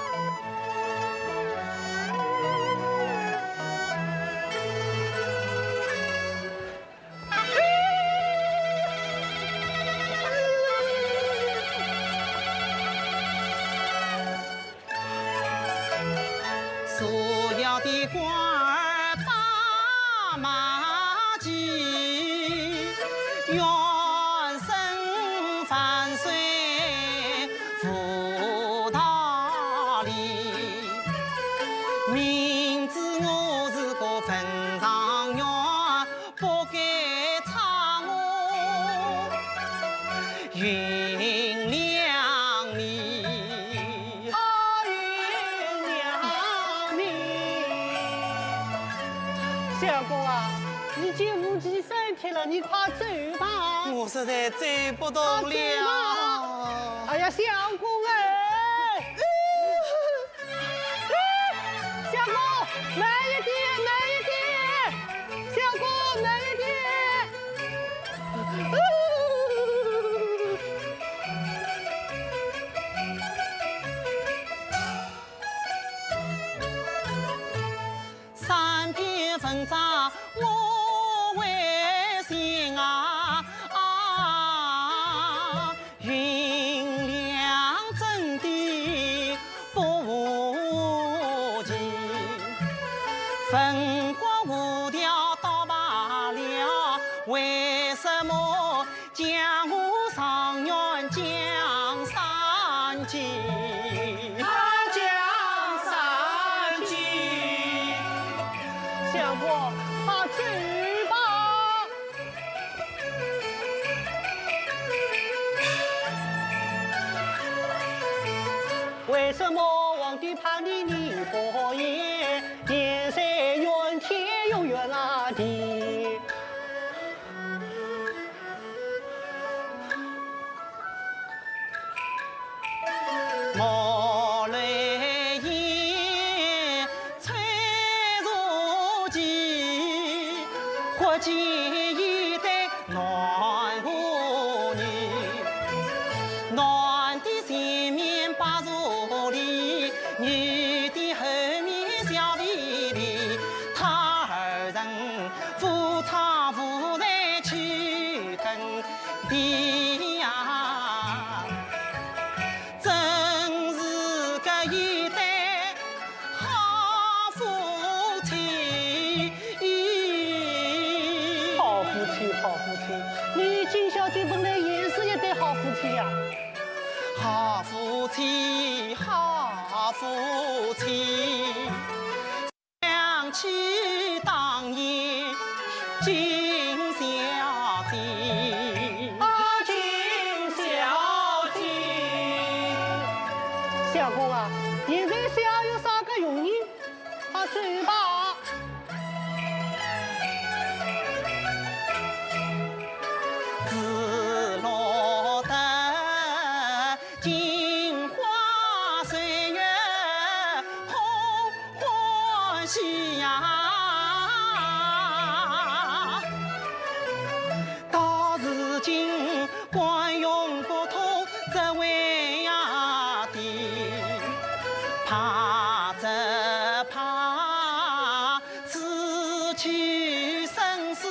相公啊，已经无计 三天了，你快走吧。我实在走不动了。快走吧。哎呀，相公哎！哎，相公，慢一点，慢一点，相公，慢一点。 三篇文章我未写啊，啊，运粮真的不无情，文官无调倒罢了，为什么 将我状元降三级。啊，降三级。相公，快走吧。为什么皇帝怕你，你不言？天虽远，天又远啊地。忽见一对男妇女，男的前面把茶壶里，女的后面笑微微，他二人无差无错去耕地呀，真是个一对 好夫妻。好夫妻，好夫妻，你金小姐本来也是一对好夫妻呀。好夫妻，好夫妻，想起当年金小姐。啊，金小姐。相公啊，现在笑有啥个用呢？ 啊，走吧。自落得镜花水月空欢喜呀，到如今 官用不通这位呀的，怕只怕此去生死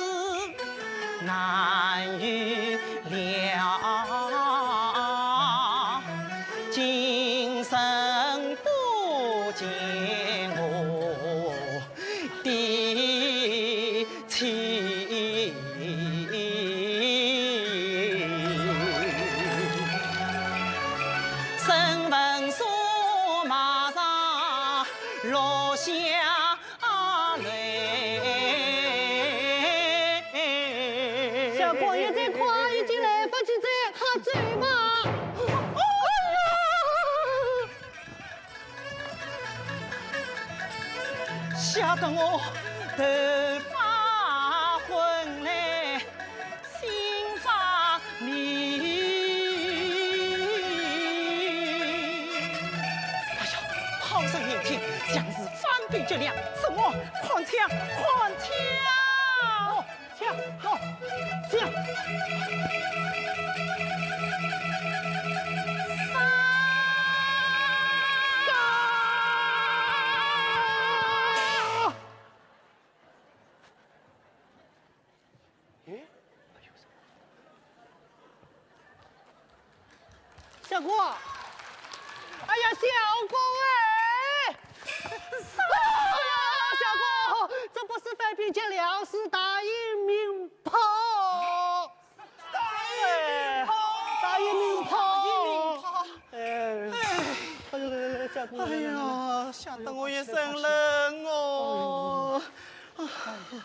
难预料，今生不见我 的妻。身份数马上落下泪。相公，现在快已经来不及了，快走吧。哎呀！ 吓得我头发昏嘞，心发迷。哎呀，炮声连天，像是番兵劫粮，什么？看枪，看枪！哦， 枪，好，枪。哎，相公，哎呀，相公哎！哎呀，相公，这不是番兵劫粮，是大营鸣炮。 大营鸣炮，大营鸣炮。哎，哎，哎，来，来，来，相公，哎呀，吓得我一身冷哦。哎呦，哎呦。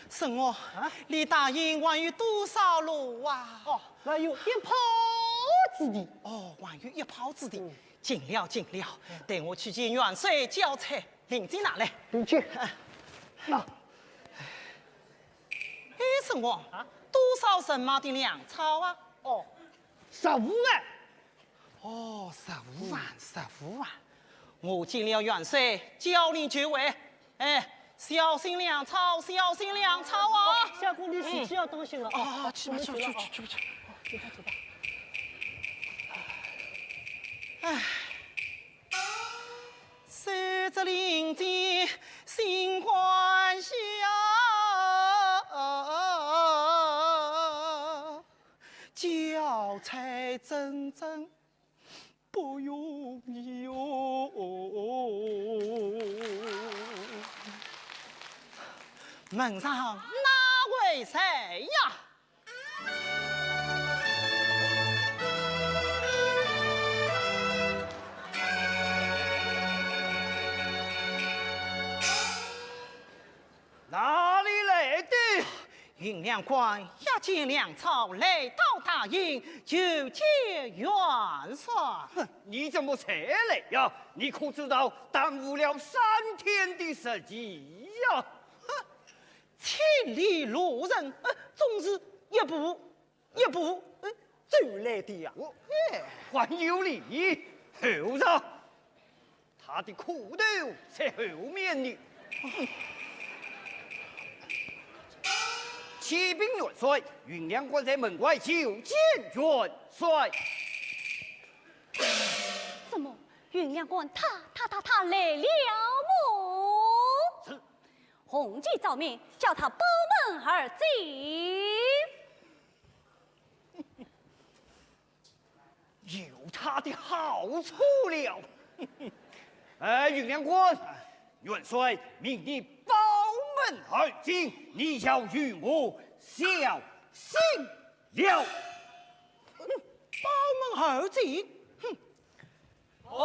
沈翁，啊？离大营还有多少路啊？哦，还有一炮之地。哦，还有一炮之地。嗯。近了，近了，待我去见元帅交差，令箭拿来。令箭。啊。 哎，沈翁，啊？多少人马的粮草啊？哦，十五万。哦，十五万，十五万。我见了元帅，交令就回。哎，小心粮草，小心粮草啊！哦，相公，你自己要当心了。嗯。哦，去吧，去吧，去吧，去吧，去吧。哦，去吧，去吧。哎。 手执令箭心欢喜啊，交差真正不容易哟。门上哪位在呀？ 哪里来的？运粮官押解粮草来到大营，求见元帅。哼，你怎么才来呀？你可知道耽误了三天的时期呀？哼， 千里路程，呃，总是一步一步，呃，走来的呀。哦，哎。还有礼，后上，他的苦头在后面呢。启禀元帅，运粮官在门外求见元帅。怎么，运粮官他他他他来了么？是。红旗照面，叫他报门而进。 有他的好处了。哎，运粮官，元帅命你报门而进，你要与我小心了。嗯，报门而进？哼！哦！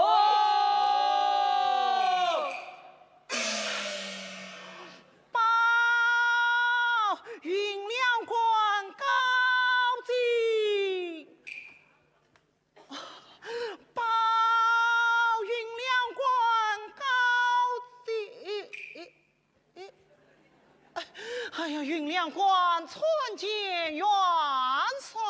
报运粮官告进。 报运粮官告进。哎呀，运粮官参见元帅。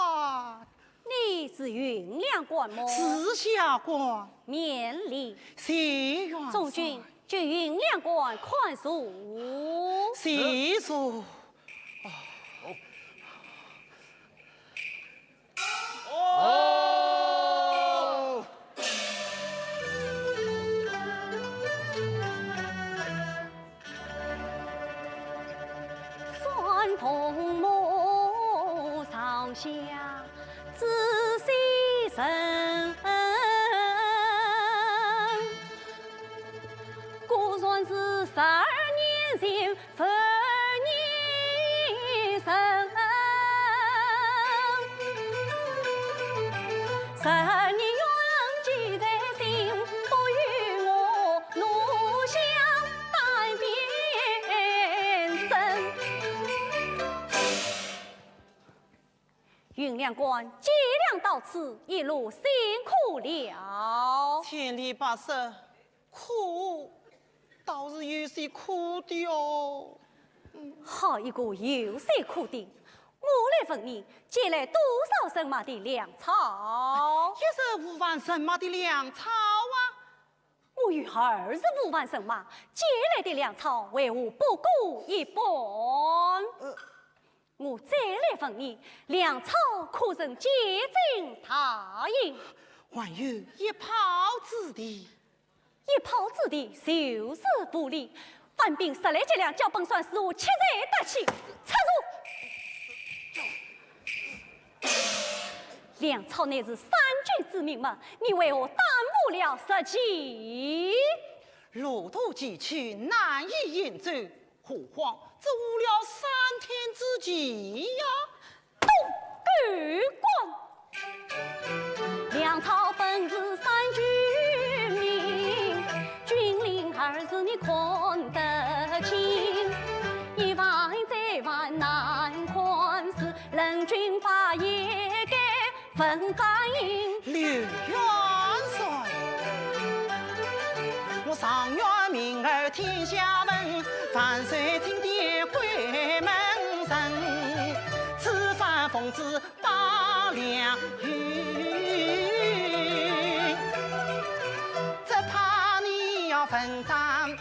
你是运粮官么？是下官。免礼。谢元帅。中军就运粮官看座。谢座。 哦。运粮官，借粮到此，一路辛苦了。千里跋涉， 苦，倒是有些苦的哦。好一个有些苦的！我来问你，借来多少人马的粮草？一十五万人马的粮草啊！我有二十五万人马，借来的粮草为何不够一半？呃， 我再来问你，粮草可曾接进大营？还有一炮之地。一炮之地就是府里，番兵十来接粮，叫本帅如何吃罪得起？插手！粮草乃是三军之命嘛，你为何耽误了时期？路途崎岖，难以行走。 何况只误了三天之期呀。东狗官！粮草本是三军命，军令二字你看得清。一万再万难看是，人军法也该 分担。刘元帅，我状元名号天下闻，万岁钦点关门人，此番奉旨报粮运，只怕你要分担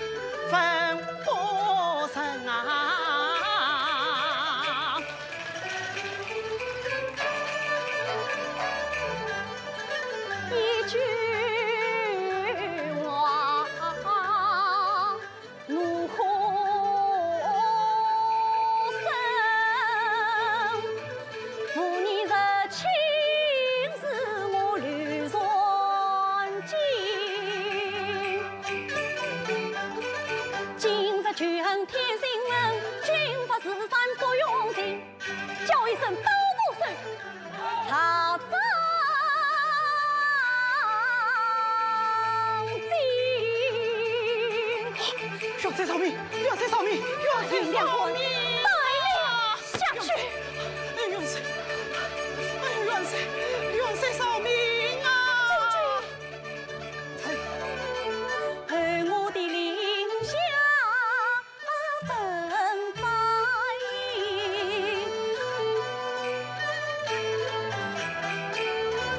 分不成啊。 一句话，怒火升。父你入侵是我刘传经。今日仇恨添新恨，军法如山不容情。 叫一声都不声，大长进。元帅饶命！元帅饶命！元帅饶命！带领下去。哎，元帅！哎，元帅！元帅饶命啊！将军。 而我的令下分发矣。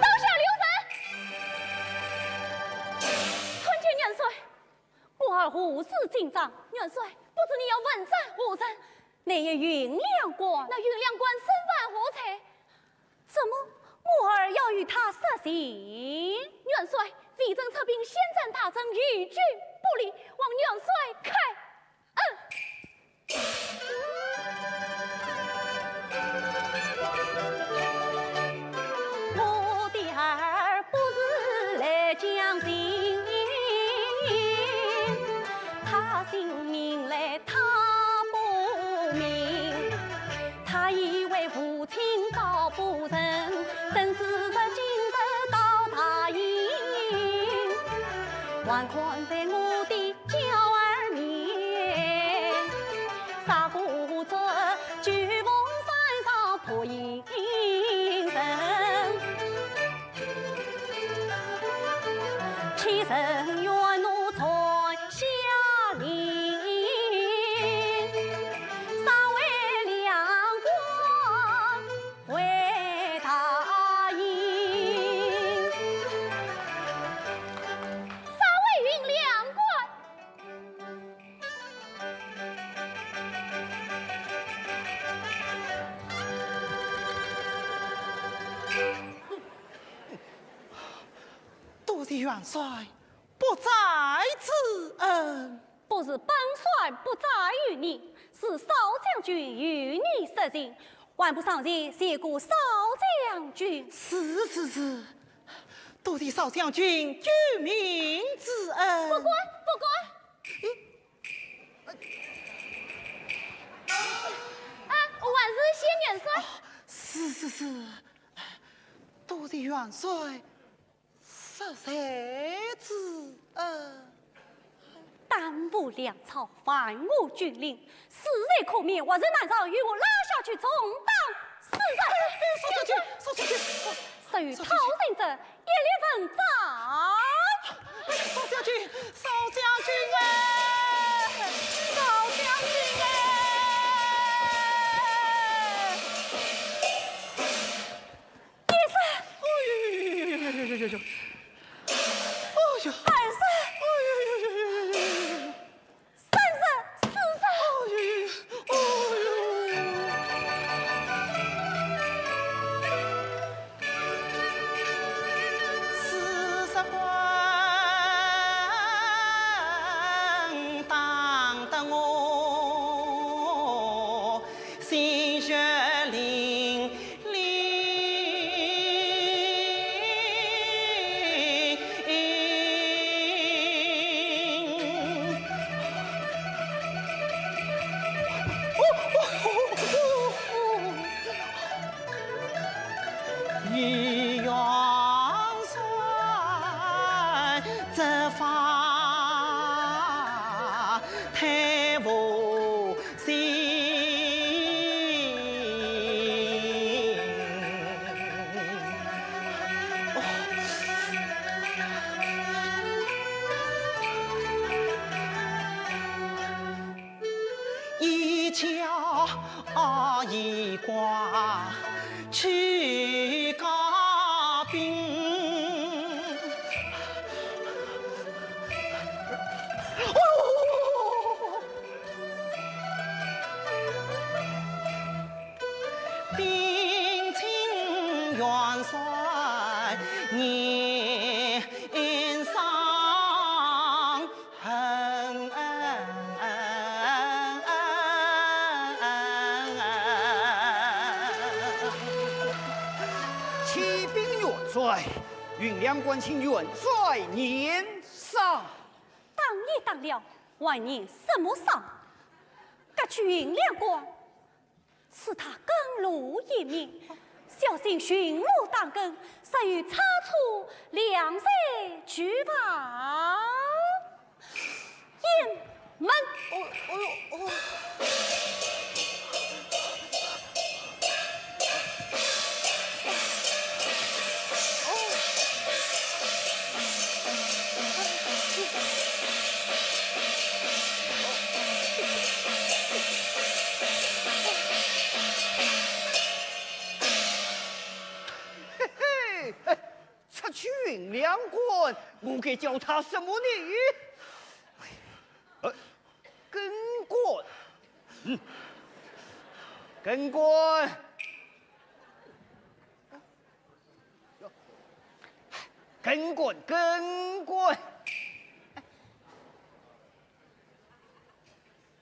刀下留人！参见元帅，我儿何事紧张？元帅，不知你要问斩何人？运粮官。那运粮官身犯何罪？怎么我儿要与他说情？元帅，微臣出兵，先斩大臣，与君不利，望元帅开恩。 我的儿不是来讲情，他姓名来他不明，他以为父亲高不成，怎知是今日到大营，还看在我的 娇儿面，啥个做九凤山上托应人，欺人怨我传下令，杀回粮官 回大营。啥回运粮官？多谢元帅不斩之恩。 不是本帅不斩于你，是少将军与你说情，还不上前谢过少将军。是是是，多谢少将军救命之恩。不敢不敢。啊，还是谢元帅。是是是，多谢元帅。 说情之恩。耽误粮草，犯我军令，死罪可免，活罪难饶，与我拉下去重打四十。少将军，少将军，谁与讨人者，一律问斩。少将军，少将军哎，少将军哎！ 一声。哎呦呦呦呦呦呦呦！哎呦！二声。哎呦呦呦呦呦呦！三声。四声。哎呦呦呦！哎呦！四声官，打得我 心血淋淋。与元帅这番谈和 心。一家一挂去告兵。 禀请元帅，严赏。启禀元帅，运粮官请元帅严赏。 打也打了，还严什么赏？革去运粮官，赐他更路一命，小心巡逻打更，稍有差错，粮罪俱罚。雁门。哦，哦哟，哦。 嘿嘿，哎，出去运粮官，我该叫他什么呢？哎，呃，更官。嗯。更官，更官，更官！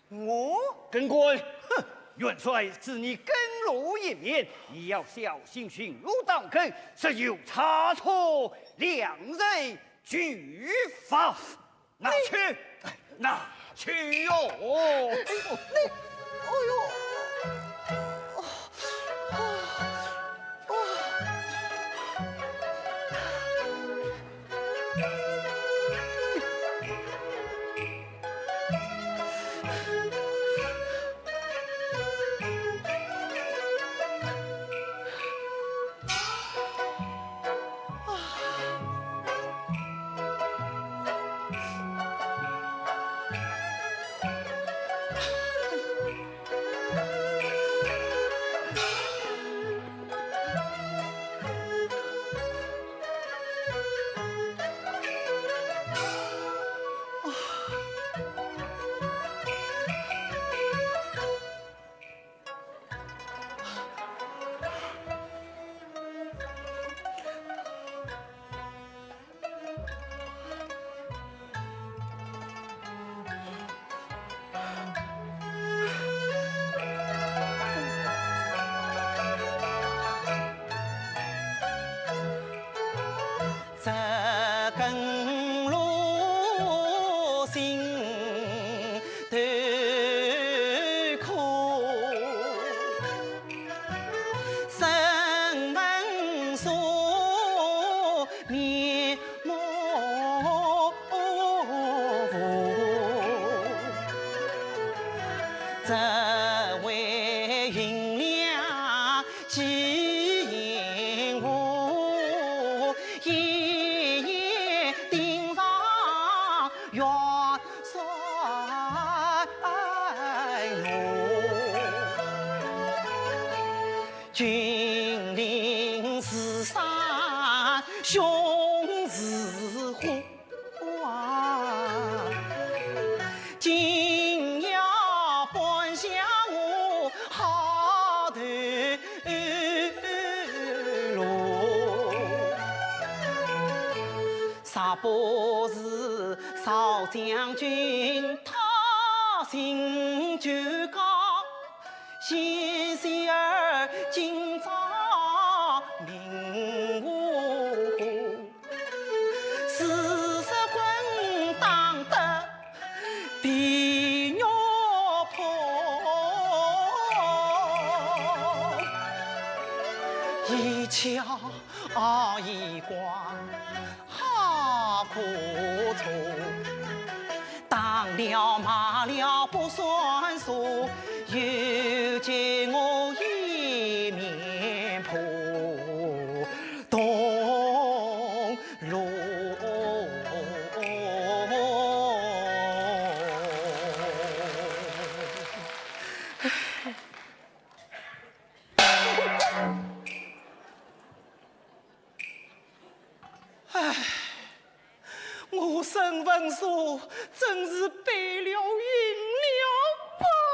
我？更官，哼，元帅赐你更路一面，你要小心巡逻当更，若有差错，量罪举法。 拿去，拿去哟！哎，你，哎呦！唉，我沈文素真是背了阴了啊！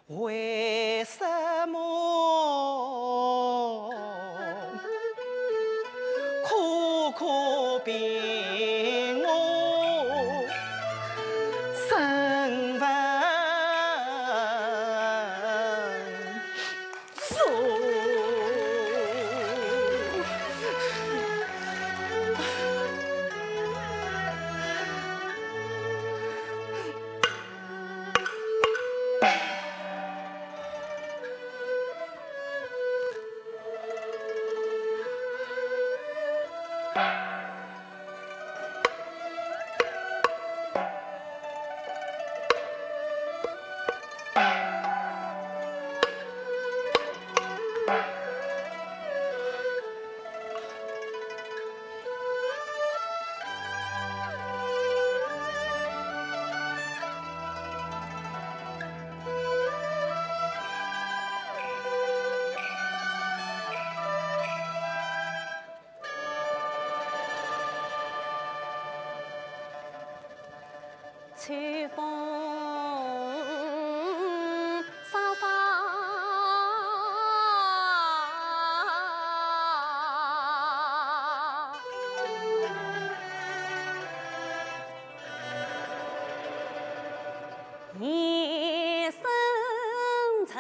为什么苦苦逼我身份？ 秋风飒飒。 一声沉。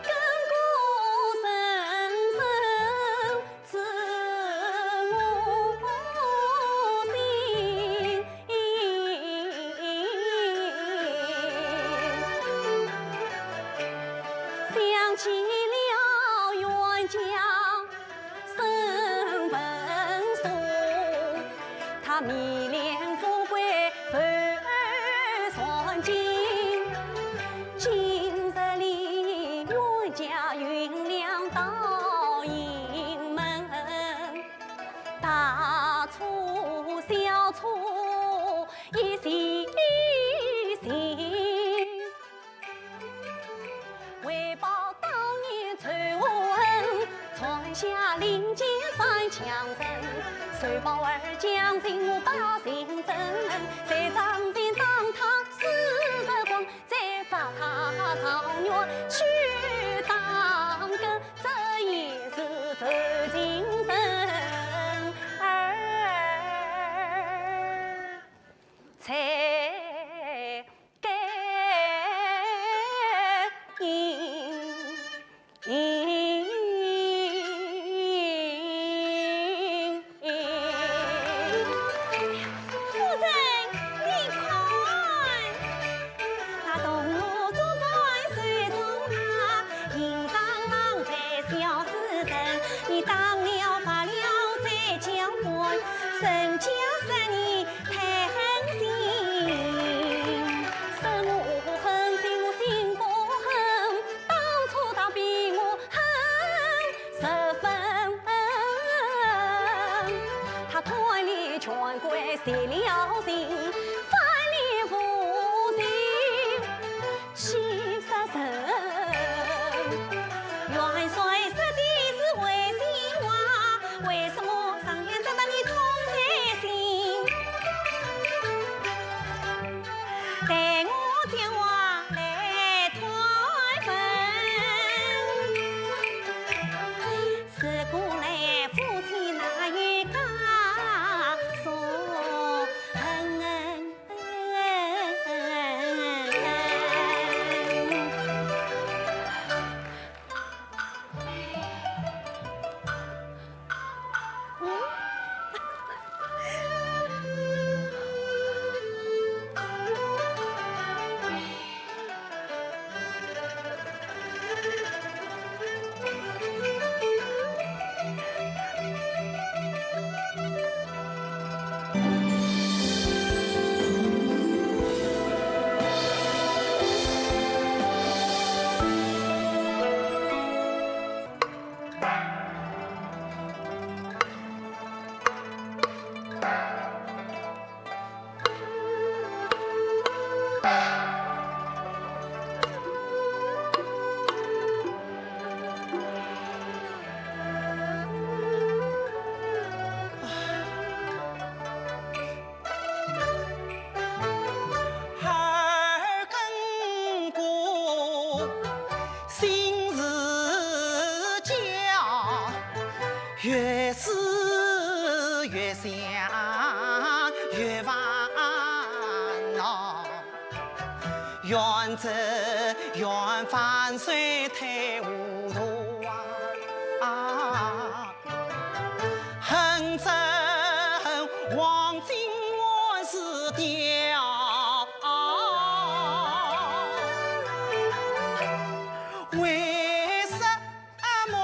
更过声声。 知我心。想起了冤家沈文松，他迷恋富贵后算尽。今日里冤家运粮到营门， 大错小错一细心，为报当年仇恨，传下令箭三枪人，谁报二将心，我报心真，谁仗剑仗他四十功， 再发他状元去当官，这也是投情人儿才该应。 夫人，你看。那东吴总管手中拿，印上狼狈小书生，你打了发了再交还，人家说你太狠心。说我狠心，我心不狠，当初他比我 恨十分。他贪恋权贵邪了心，翻脸无情欺杀人。元帅说的是违心话，为什么常言讲到你痛在心？ 待我讲话来断分，自古来夫妻哪有家所恨。远走远返水退无途啊，恨这黄金万世雕。为什么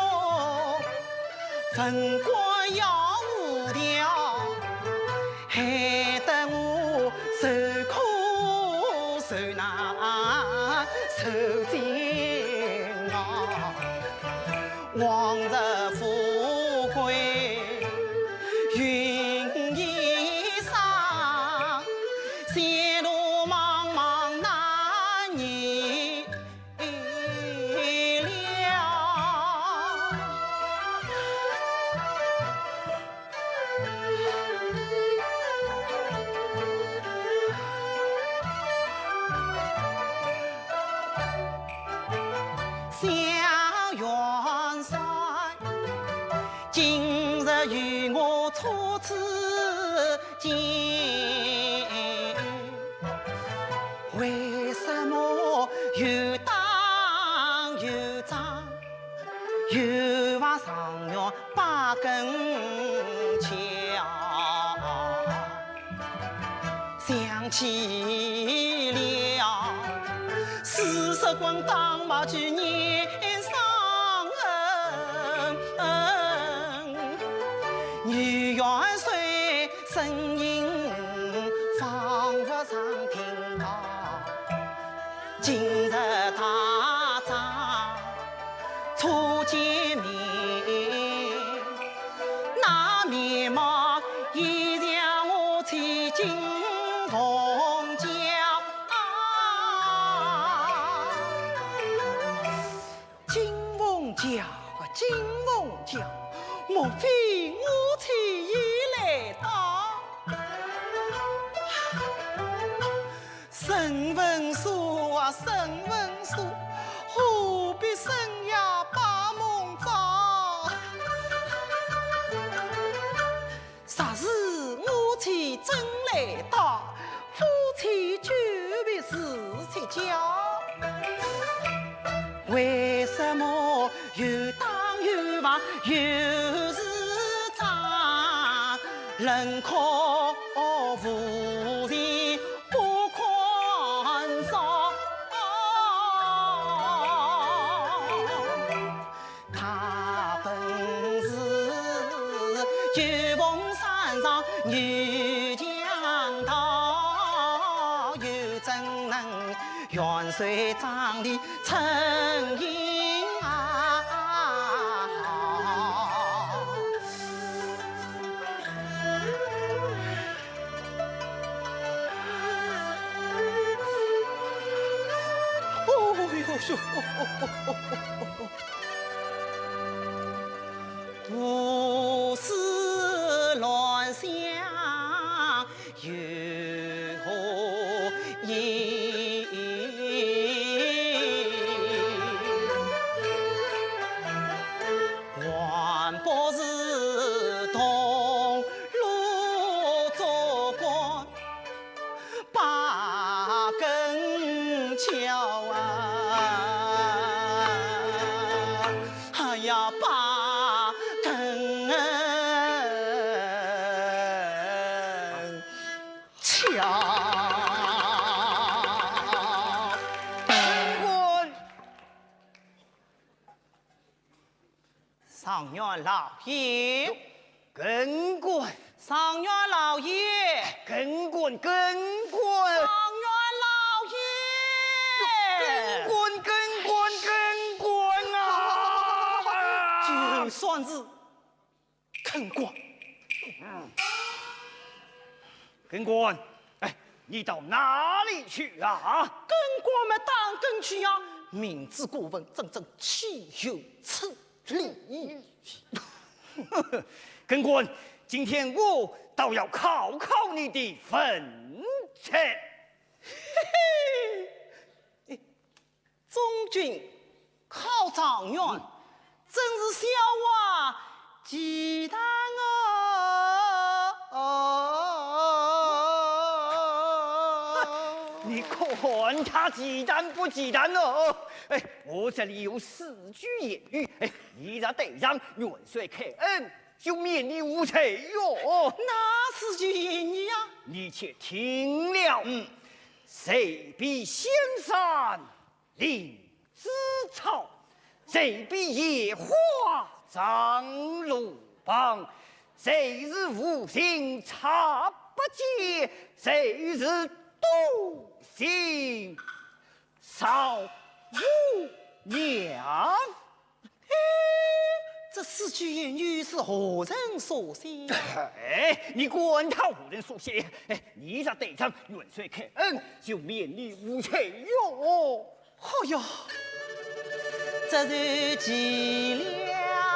文官要无聊，害得我受苦受难受煎熬。往日富贵云烟散，前路茫茫难预 料。小元帅，今日与我初次见， 为什么又打又撞，又把状元把根桥？想起了四十滚当把去年伤恩，女元帅 声音仿佛常听到，今日大家初见面，那面貌已像我妻金凤娇啊。 金凤娇啊，金凤娇，莫非我妻已来到？沈文素啊，沈文素，何必深夜把梦招？ 若是我妻真来到，夫妻久别是绝交。为什么又打又骂又是骂，冷酷无情不宽容？ 他本是九峰山上女强盗，又怎能元帅帐里成亲啊？ 哦哟哟，胡思乱想有何意？还不如同路做官 把根桥啊，哎呀，把根桥。更官！ 状元老爷。更官。状元老爷。更官，更官。状元老爷。更官，更官，更官啊！就算是更官。 更官，哎，你到哪里去啊？更官么打更去呀，明知故问，真正岂有此理！更官，今天我倒要考考你的文才。嘿嘿， 中军考状元，真是笑话极大哦。你看管他忌惮不忌惮哦。哎，我这里有四句言语，哎，你若对上，元帅开恩，就免你无罪哟。哪四句言语啊？你且听了。嗯。谁比仙山灵芝草，谁比野花长路旁，谁是无心插拔剑，谁是独行少无娘。 哎，这四句言语是何人所写呀？哎，你管他何人所写，哎，你若对上，元帅开恩，就免你无罪哟。哎呀，这是岂了啊！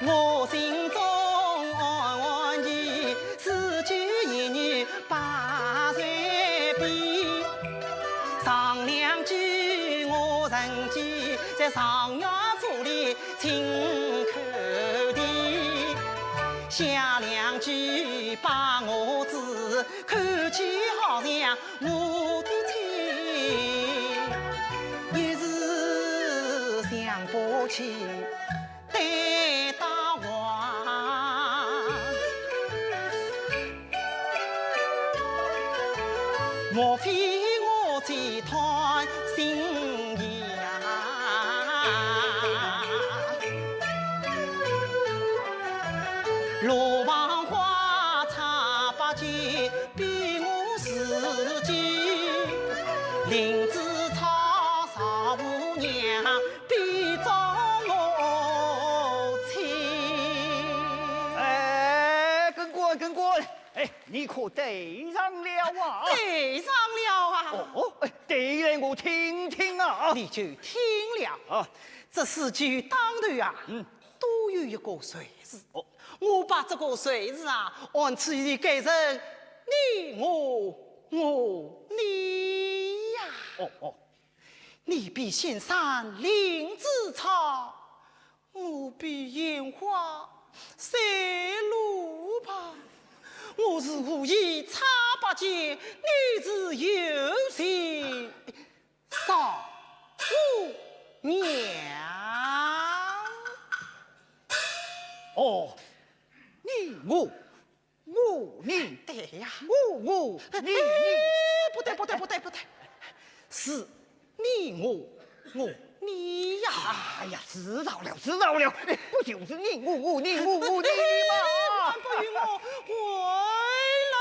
我心中暗暗疑，四句言语把谁比？上两句我承继，在状元府里亲口的。下两句把我知，看起好像我的妻，一时想不起。 对答话。莫非我只贪心呀？罗网花插八戒，比我自己灵芝草少无娘。 比照我去。哎，更官，更官，哎，你可对上了啊？对上了啊。哦，哎，对来我听听啊。你就听了。啊。这四句当头啊，嗯。都有一个谁字。哦。我把这个谁字啊，按次序改成你我，我你呀。哦，哦。 你比仙山灵芝草，我比野花山路旁。我是无意插八戒，你是有心少无娘。哦，你我 我你，对呀。我我你你。哎，不对，不对，不对，不对，是你我，我你呀。哎呀，知道了，知道了，哎，不就是你我，我你，我我你你吗？哎，不许我回来。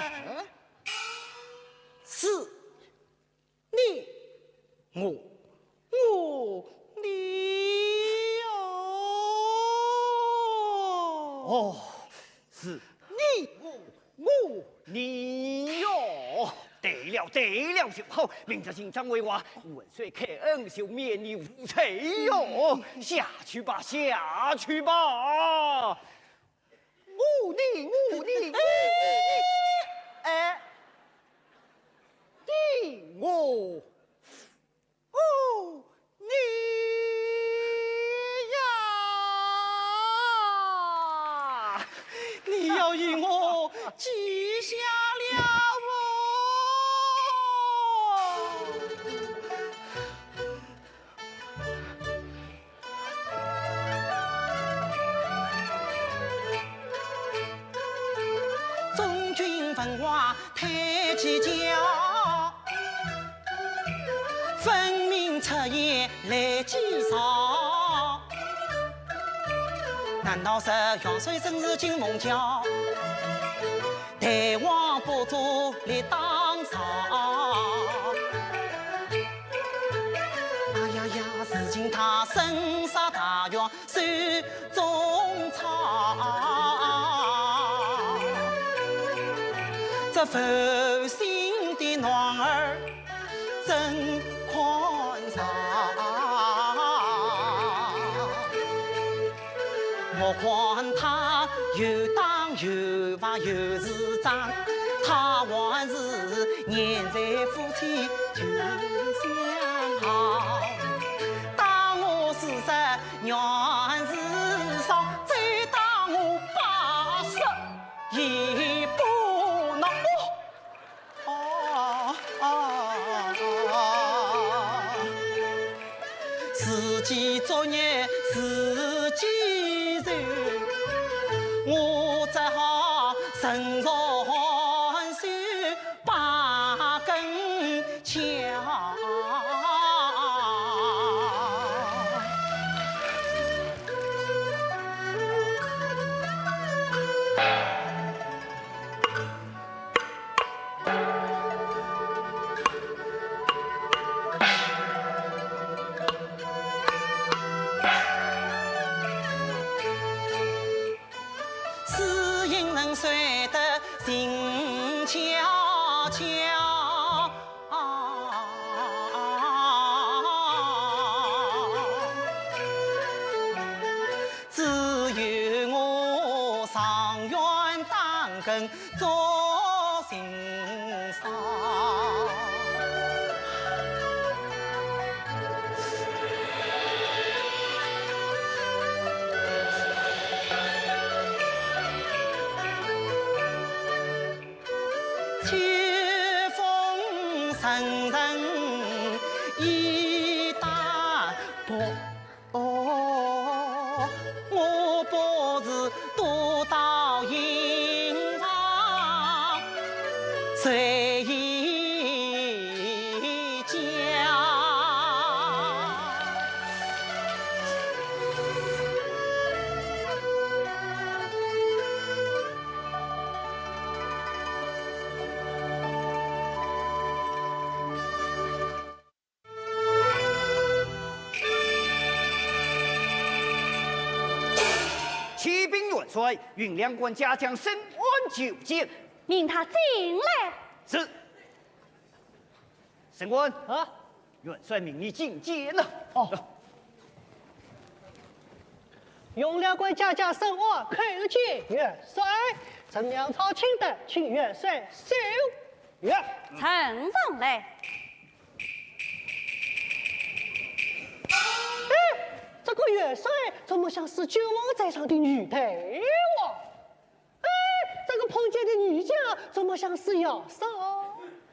哎，是 你，我，我，你哟。哦，是你，我，我，你哟。对了，对了，就好，明朝今朝为我万岁开恩，就免你无罪哟。下去吧，下去吧。 我你，我你，我你，哎，你我，哦，你呀！你要与我计下了哦。 中军文华太计较，分明出言来计少。难道是元帅真是金凤桥？ 待王不做立当朝。哎呀呀，如今他身杀大权手中草，这负心的男儿怎堪饶？ 莫看他又打又罚又是打，他还是念在夫妻就相好。打我是这原是上，再打我八十也不能。哦，哦，哦，自己作孽自己受，我只好承受。 八根桥。是因能睡得静悄悄，只有我上院打更做心伤。 秋风阵阵一打破，哦，我不是躲到营房睡一觉。 启禀元帅，运粮官家将沈安求见。命他进来。是。沈安。啊？元帅命你进见了。哦。 运粮官家将沈安叩见元帅，呈粮草请得，请元帅收阅。呈上来。哎，这个元帅怎么像是救亡在上的女队伍？哎，这个碰见的女将怎么像是姚嫂？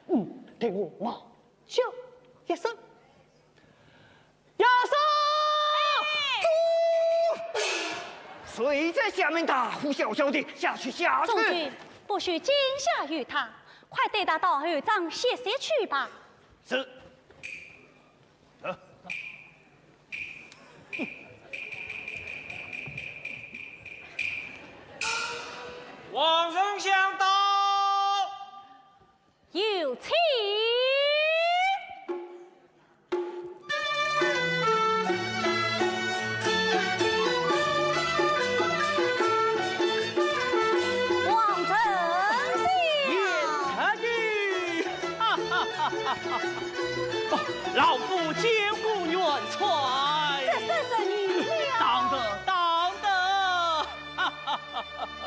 嗯，待我望叫一声。 姚嫂！谁在下面大呼小叫的？下去，下去！中军，不许惊吓于她，快带她到后帐歇息去吧。是。呃。王丞相到。 有请。王丞相。哈哈哈哈哈！哦，老夫见过元帅。这是什么了？当得，当得。哈哈哈哈哈！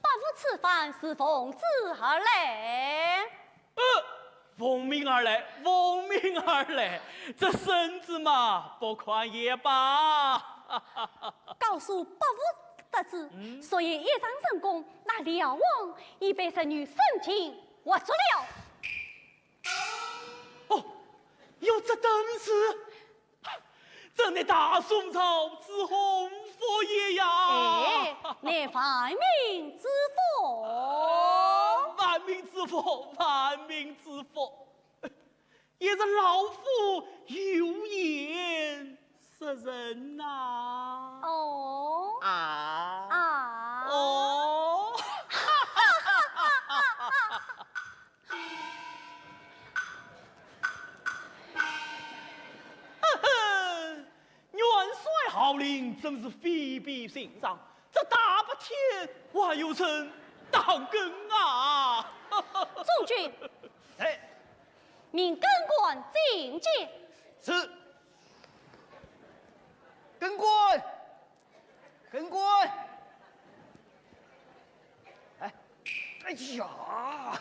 伯父此番是奉旨而来。呃，奉命而来，奉命而来，这身子嘛，不宽也罢。告诉伯父得知，嗯？昨夜一场成功，那辽王已被侄女沈清活捉了。哦，有这等事？ 这乃大宋朝之洪福也呀！哎，乃万民之福。万民之福，万民之福。也是老夫有眼识人呐。哦。啊。啊。哦。 呵呵，元帅号令真是非比寻常，这大白天还有人打更啊！中军。在。命更官进见。是。更官。 更官！哎，哎呀！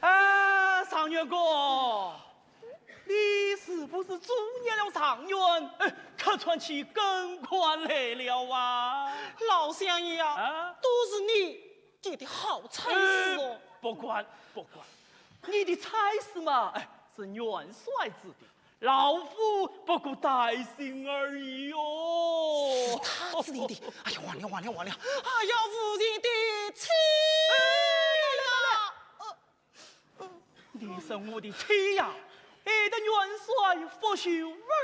啊，状元哥，你是不是中了状元？哎，客串起更官来了啊？老相爷啊，啊？都是你给的好差事哦。呃，不管，不管，你的差事嘛，哎，是元帅制定，老夫不过带信而已哟。是他制定的。哎呀，完了，完了，完了！哎呀，无情的妻呀！呃，呃，你是我的妻呀，害得元帅拂袖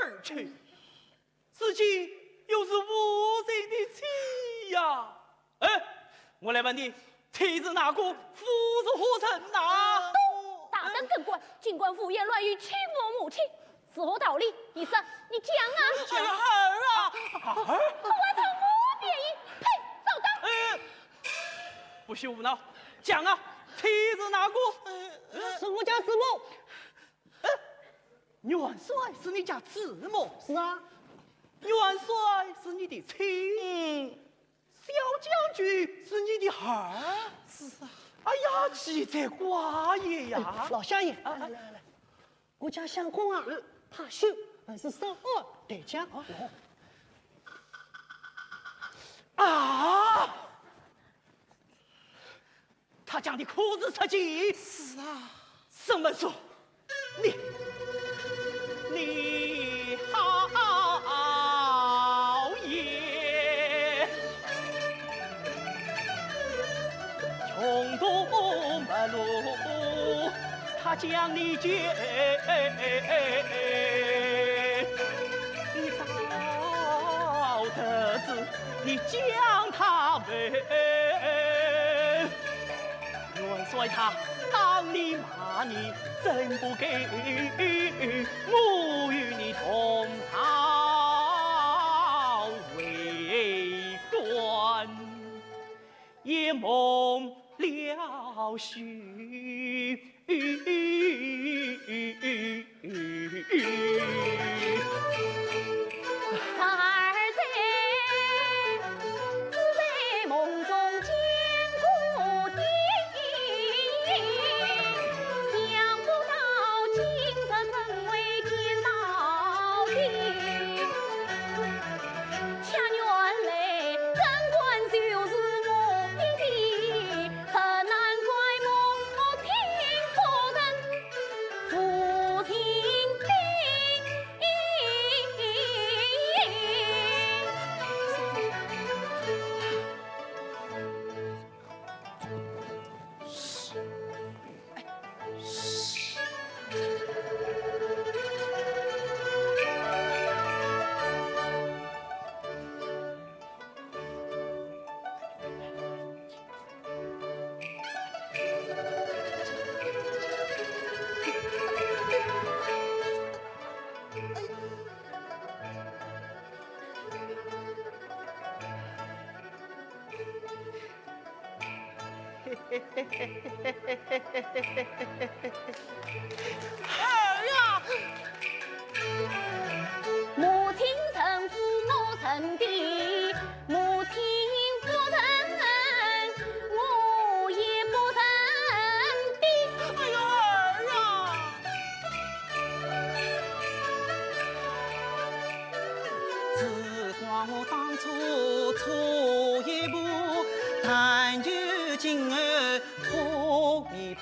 而去，如今又是无情的妻呀。哎，我来问你，妻子哪个，夫是何人呐？都大胆更官，竟敢胡言乱语，轻侮母亲，是何道理？你说，你讲啊！哎呀，儿啊！儿？还同我辩理，呸，糟糕！呃，不许胡闹，讲啊，妻子哪个？呃，是我家主母。呃，元帅是你家主母？是啊。元帅是你的妻？嗯。小将军是你的儿？是啊。哎呀，奇哉怪也呀！哎，老相爷，啊，来，来，来，来。我家相公啊，呃。怕羞，还是稍安待降。啊，他讲的可是实情？是啊。沈文素，你，你好也，穷途末路，他将你救，你早得知，你将他问。 元帅他打你骂你，真不该我与你同朝为官，也蒙了羞。儿啊！母亲成父，我成爹，母亲不成，我也不成的。哎呦，儿啊！ 只怪我当初错一步，但愿今后好弥补。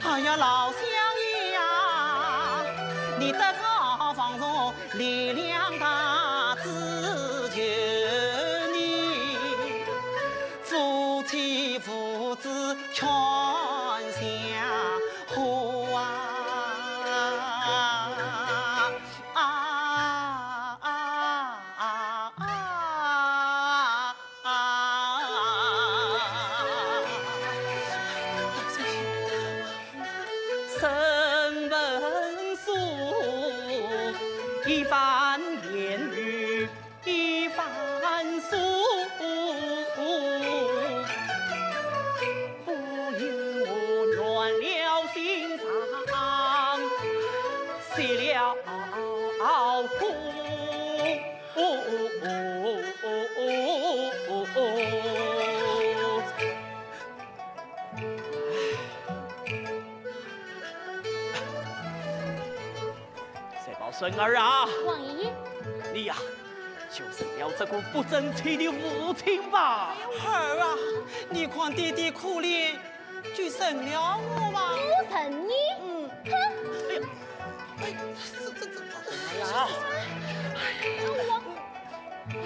哎呀，老相爷呀，你得高望重，力量大，只求你 夫妻父子全相护啊！啊啊啊啊啊！沈文素一番言语 一番诉，不由我乱了心肠，泄了火。谁 宝顺儿啊，王爷爷，你呀，就成了这个不争气的父亲吧。儿啊，你看爹爹可怜，就认了我吧。不认你？嗯。哼！哎呀，哎，这这这这，哎呀，哎呀，我，哎呀。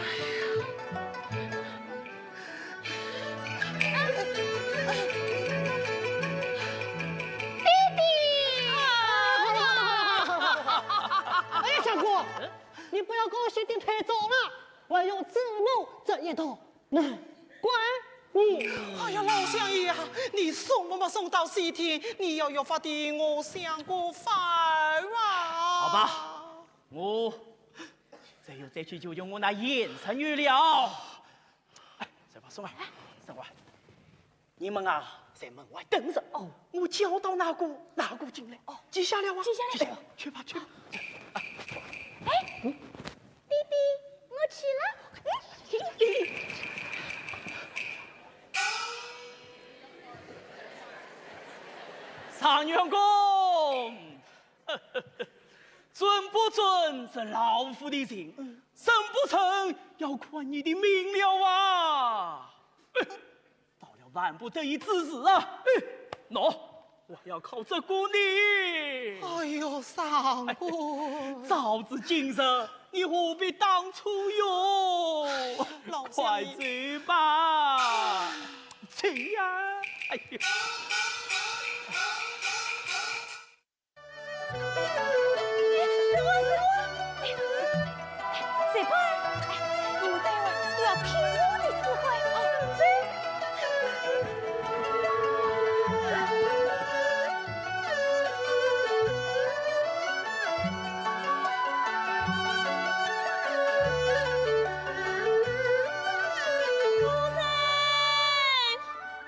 爹爹！哎呀，相公，你不要高兴得太早了，还有子木这一道，难怪你。哎呀，老相爷啊，你送我们送到西天，你要要发的我想个法儿啊。好吧，我只有再去求求我那严三爷了。 哎，小宝，松儿，松儿，你们啊，在门外等着。哦，我叫到哪个，哪个进来。哦，记下了啊？记下来。记下了，去吧，去吧。哎，爹爹，我去了。状元公， 准不准是老夫的情，成不成要看你的命了啊！到了万不得已之时啊，喏，我要靠这个呢。哎呦，相公。早知今日，你何必当初哟？老相爷。快走吧，走呀！哎呦。 师傅，师傅，哎，师傅，哎，你们待会儿都要听我的指挥哦。走。夫人。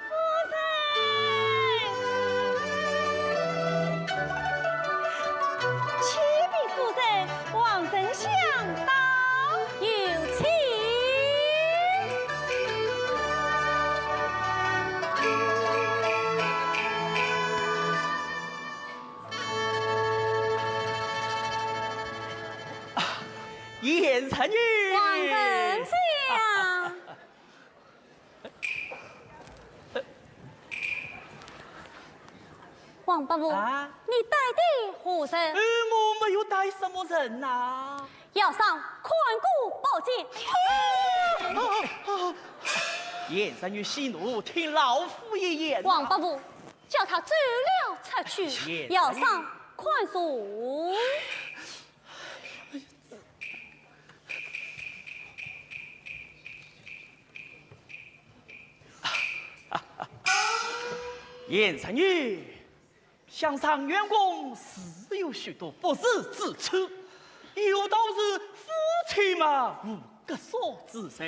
夫人。启禀夫人，王丞相到。有请。啊，贤侄女。王丞相。 王伯父，啊？你带的何人？呃，我没有带什么人呐。姚商，看顾宝剑。贤侄女息怒，听老夫一言。王伯父，叫他走了出去。贤侄女。姚商，看守。 贤侄女，想状元公自有许多不是之处，有道是夫妻嘛，无隔宿之仇。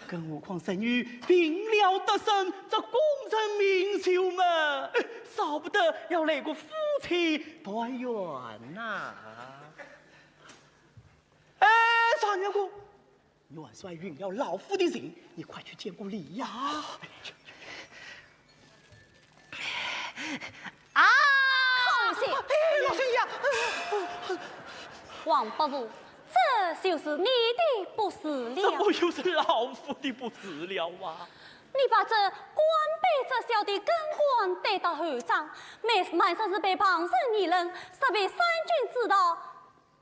更何况侄女病了得甚，这功成名就嘛，少不得要来个夫妻团圆呐。哎，状元公， 元帅允了老夫的情，你快去见个礼呀！啊！哎，老相爷，王伯父，这就是你的不是了。怎么又是老夫的不是了啊？你把这官卑职小的更官带到后帐，满满是被旁人议论，是被三军知道，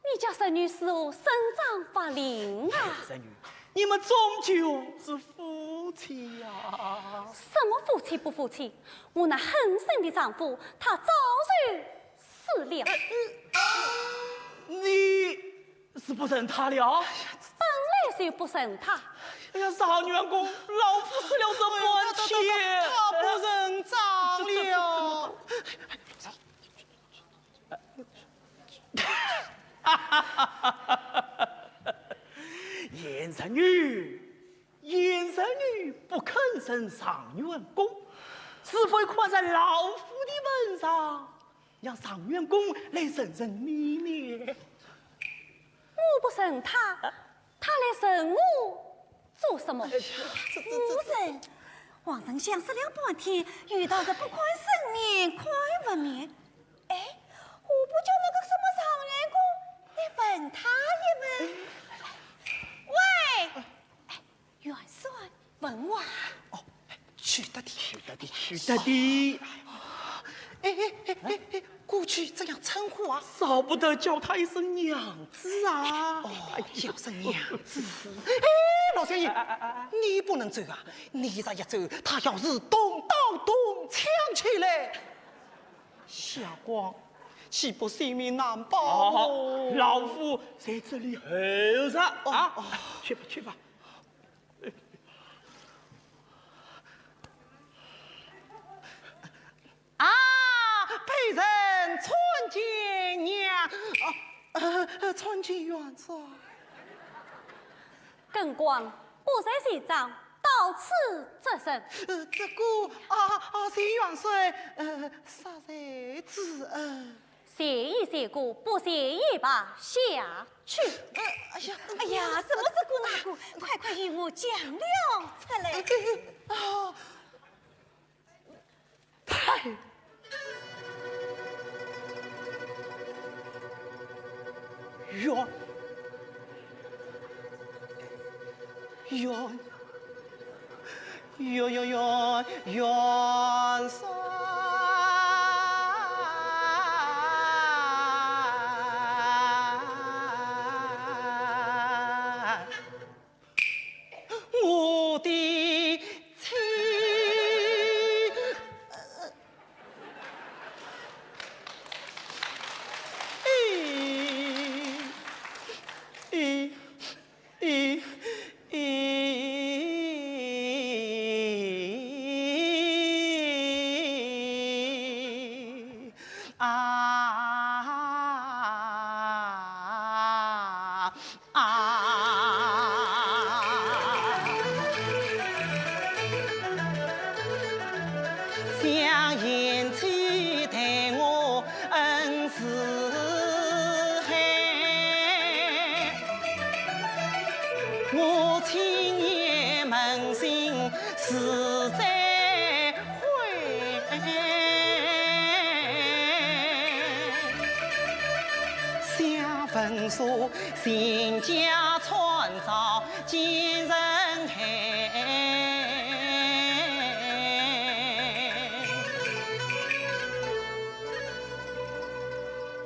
你家侄女如何生长发灵啊？侄女，你们终究是夫妻呀。什么夫妻不夫妻？我那狠心的丈夫，他早就死了。你是不认他了？本来就不认他。哎呀，状元公，老夫说了这半天，他不认账了。 贤侄女，贤侄女不肯认状元公，是否看在老夫的份上，让状元公来认认你呢？我不认他，他来认我做什么？夫人，王丞相说了半天，有道是不看僧面看佛面。 哎，我不叫那个什么状元公来问他一问。喂，哎，元帅，问我啊。哦，去得的，去得的，去得的。哎哎哎哎哎，过去怎样称呼啊？少不得叫她一声娘子啊。哦，叫声娘子。哎，老相爷，哎哎哎哎，你不能走啊！你这一走，她要是动刀动枪起来， 下官岂不性命难保？好，好，老夫在这里候着啊！哦，哦。去吧，去吧。啊，卑人参见娘，啊，呃，参见元帅。 更官不在席上，到此作甚？呃，这个，啊，啊，谢元帅，呃，恕罪之恩。谢已谢过，不谢也罢，下去。呃，哎呀，哎呀，什么这个那个，快快与我讲了出来。呃，啊， 太，元，元，元，元，元，元帅。 我的妻。咦，咦，咦，咦，啊。 啊，想贤妻待我恩似海，我亲眼扪心自在 悔。想问说，秦家穿朝见人海，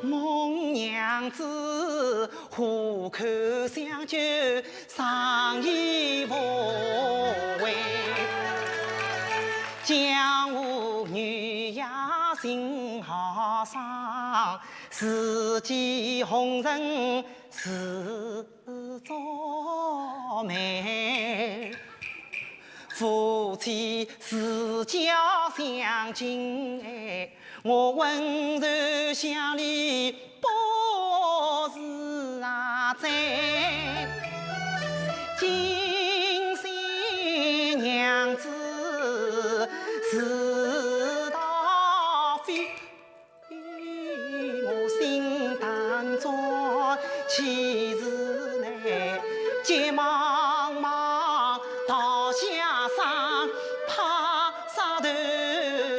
孟娘子 虎口相救常意无悔，江湖女也心好伤，自己红尘自作美。夫妻自家相敬爱，我温柔乡里不是啊哉，今夕娘子是大非，我心当中岂是难，急忙忙 大下山，怕啥头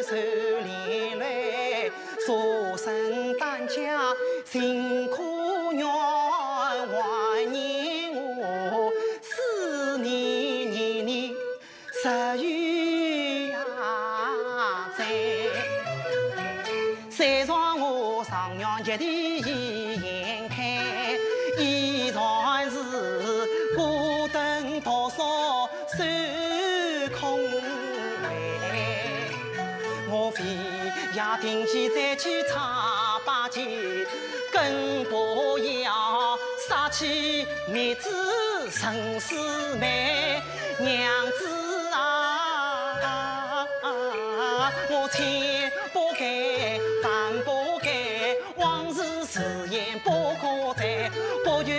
受连累，俗生担家辛苦，怨还念我，思念年年日有夜哉。 虽然我状元及第一贤开，依然是孤灯独酌守空闺。我非要定期再去插把剑，更不要杀妻灭子陈世美。娘子啊，我千不该万不该， 往事自然不可再，不由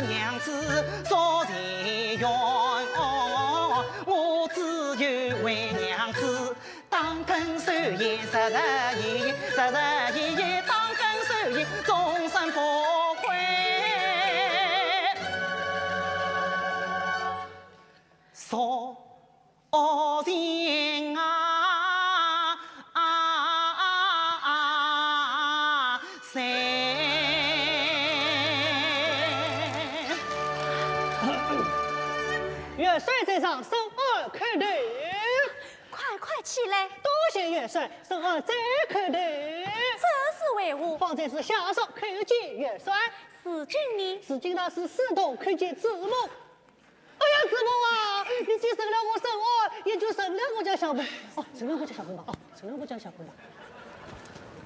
娘子做前缘。我只有为娘子当根寿言，日日夜夜，日日夜夜当根寿言，终身不悔。说 哦，情啊，啊，啊，啊，谁？元帅在上，沈儿叩头。快，快起来！多谢元帅，沈儿再叩头。这是为何？方才是下属叩见元帅。如今呢？如今乃是书童叩见主母。 哎呀，主母啊，你既成了我沈儿，也就成了我家相公。哦，成了我家相公吧，哦，成了我家相公吧。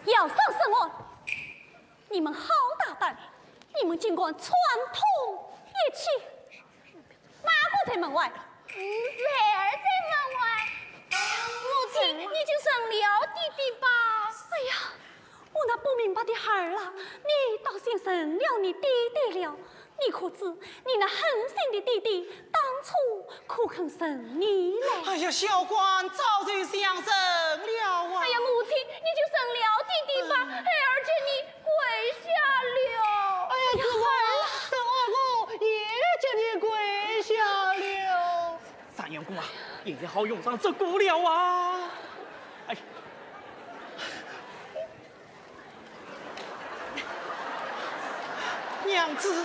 要上沈儿，你们好大胆，你们竟敢串通一气，哪个在门外？是孩儿在门外。母亲，你就认了爹爹吧。哎呀，我那不明白的孩儿啊，你倒先认了你爹爹了。 你可知，你那狠心的爹爹，当初可肯认你嘞？哎呀，小官早就想认了啊。哎呀，母亲，你就认了爹爹吧，孩儿替你跪下了。哎呀，主母，沈儿我也替你跪下了。状元公啊，现在好用上这个了啊。哎。 娘子，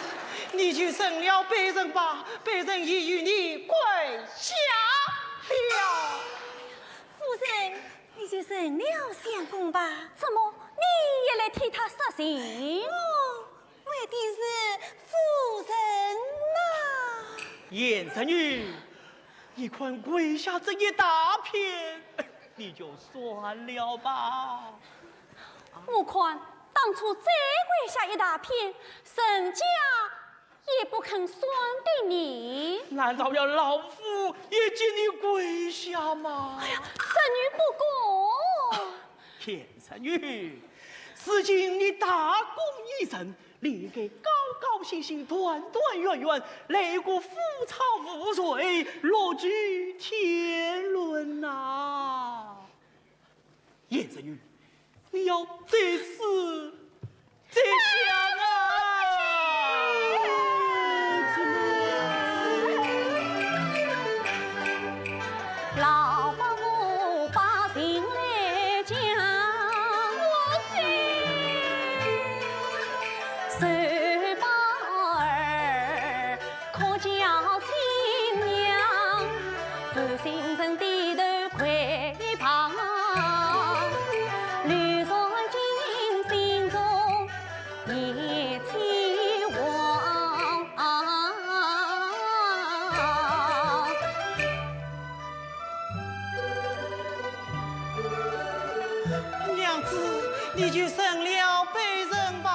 你就认了卑人吧，卑人已与你跪下了。夫人，你就认了相公吧。怎么，你也来替他说情？哦，为的是夫人呐。贤侄女，你看跪下这一大片，你就算了吧。 我看，当初再跪下一大片，人家也不肯算的呢。难道要老夫也替你跪下吗？哎呀，侄女不敢。贤侄女，如今你大功已成，理应该高高兴兴、团团圆圆，来个夫唱妇随，乐聚天伦呐。 贤侄女，你要再思再想啊！老伯母把情来讲，我心。 娘子，你就认了卑人吧。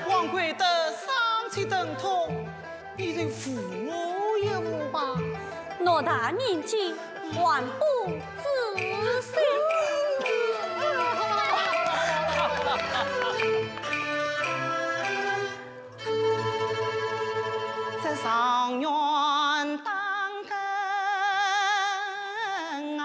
光棍得赏赐等同，你就扶我一扶吧。我大年纪，还不知羞。这状元当等啊！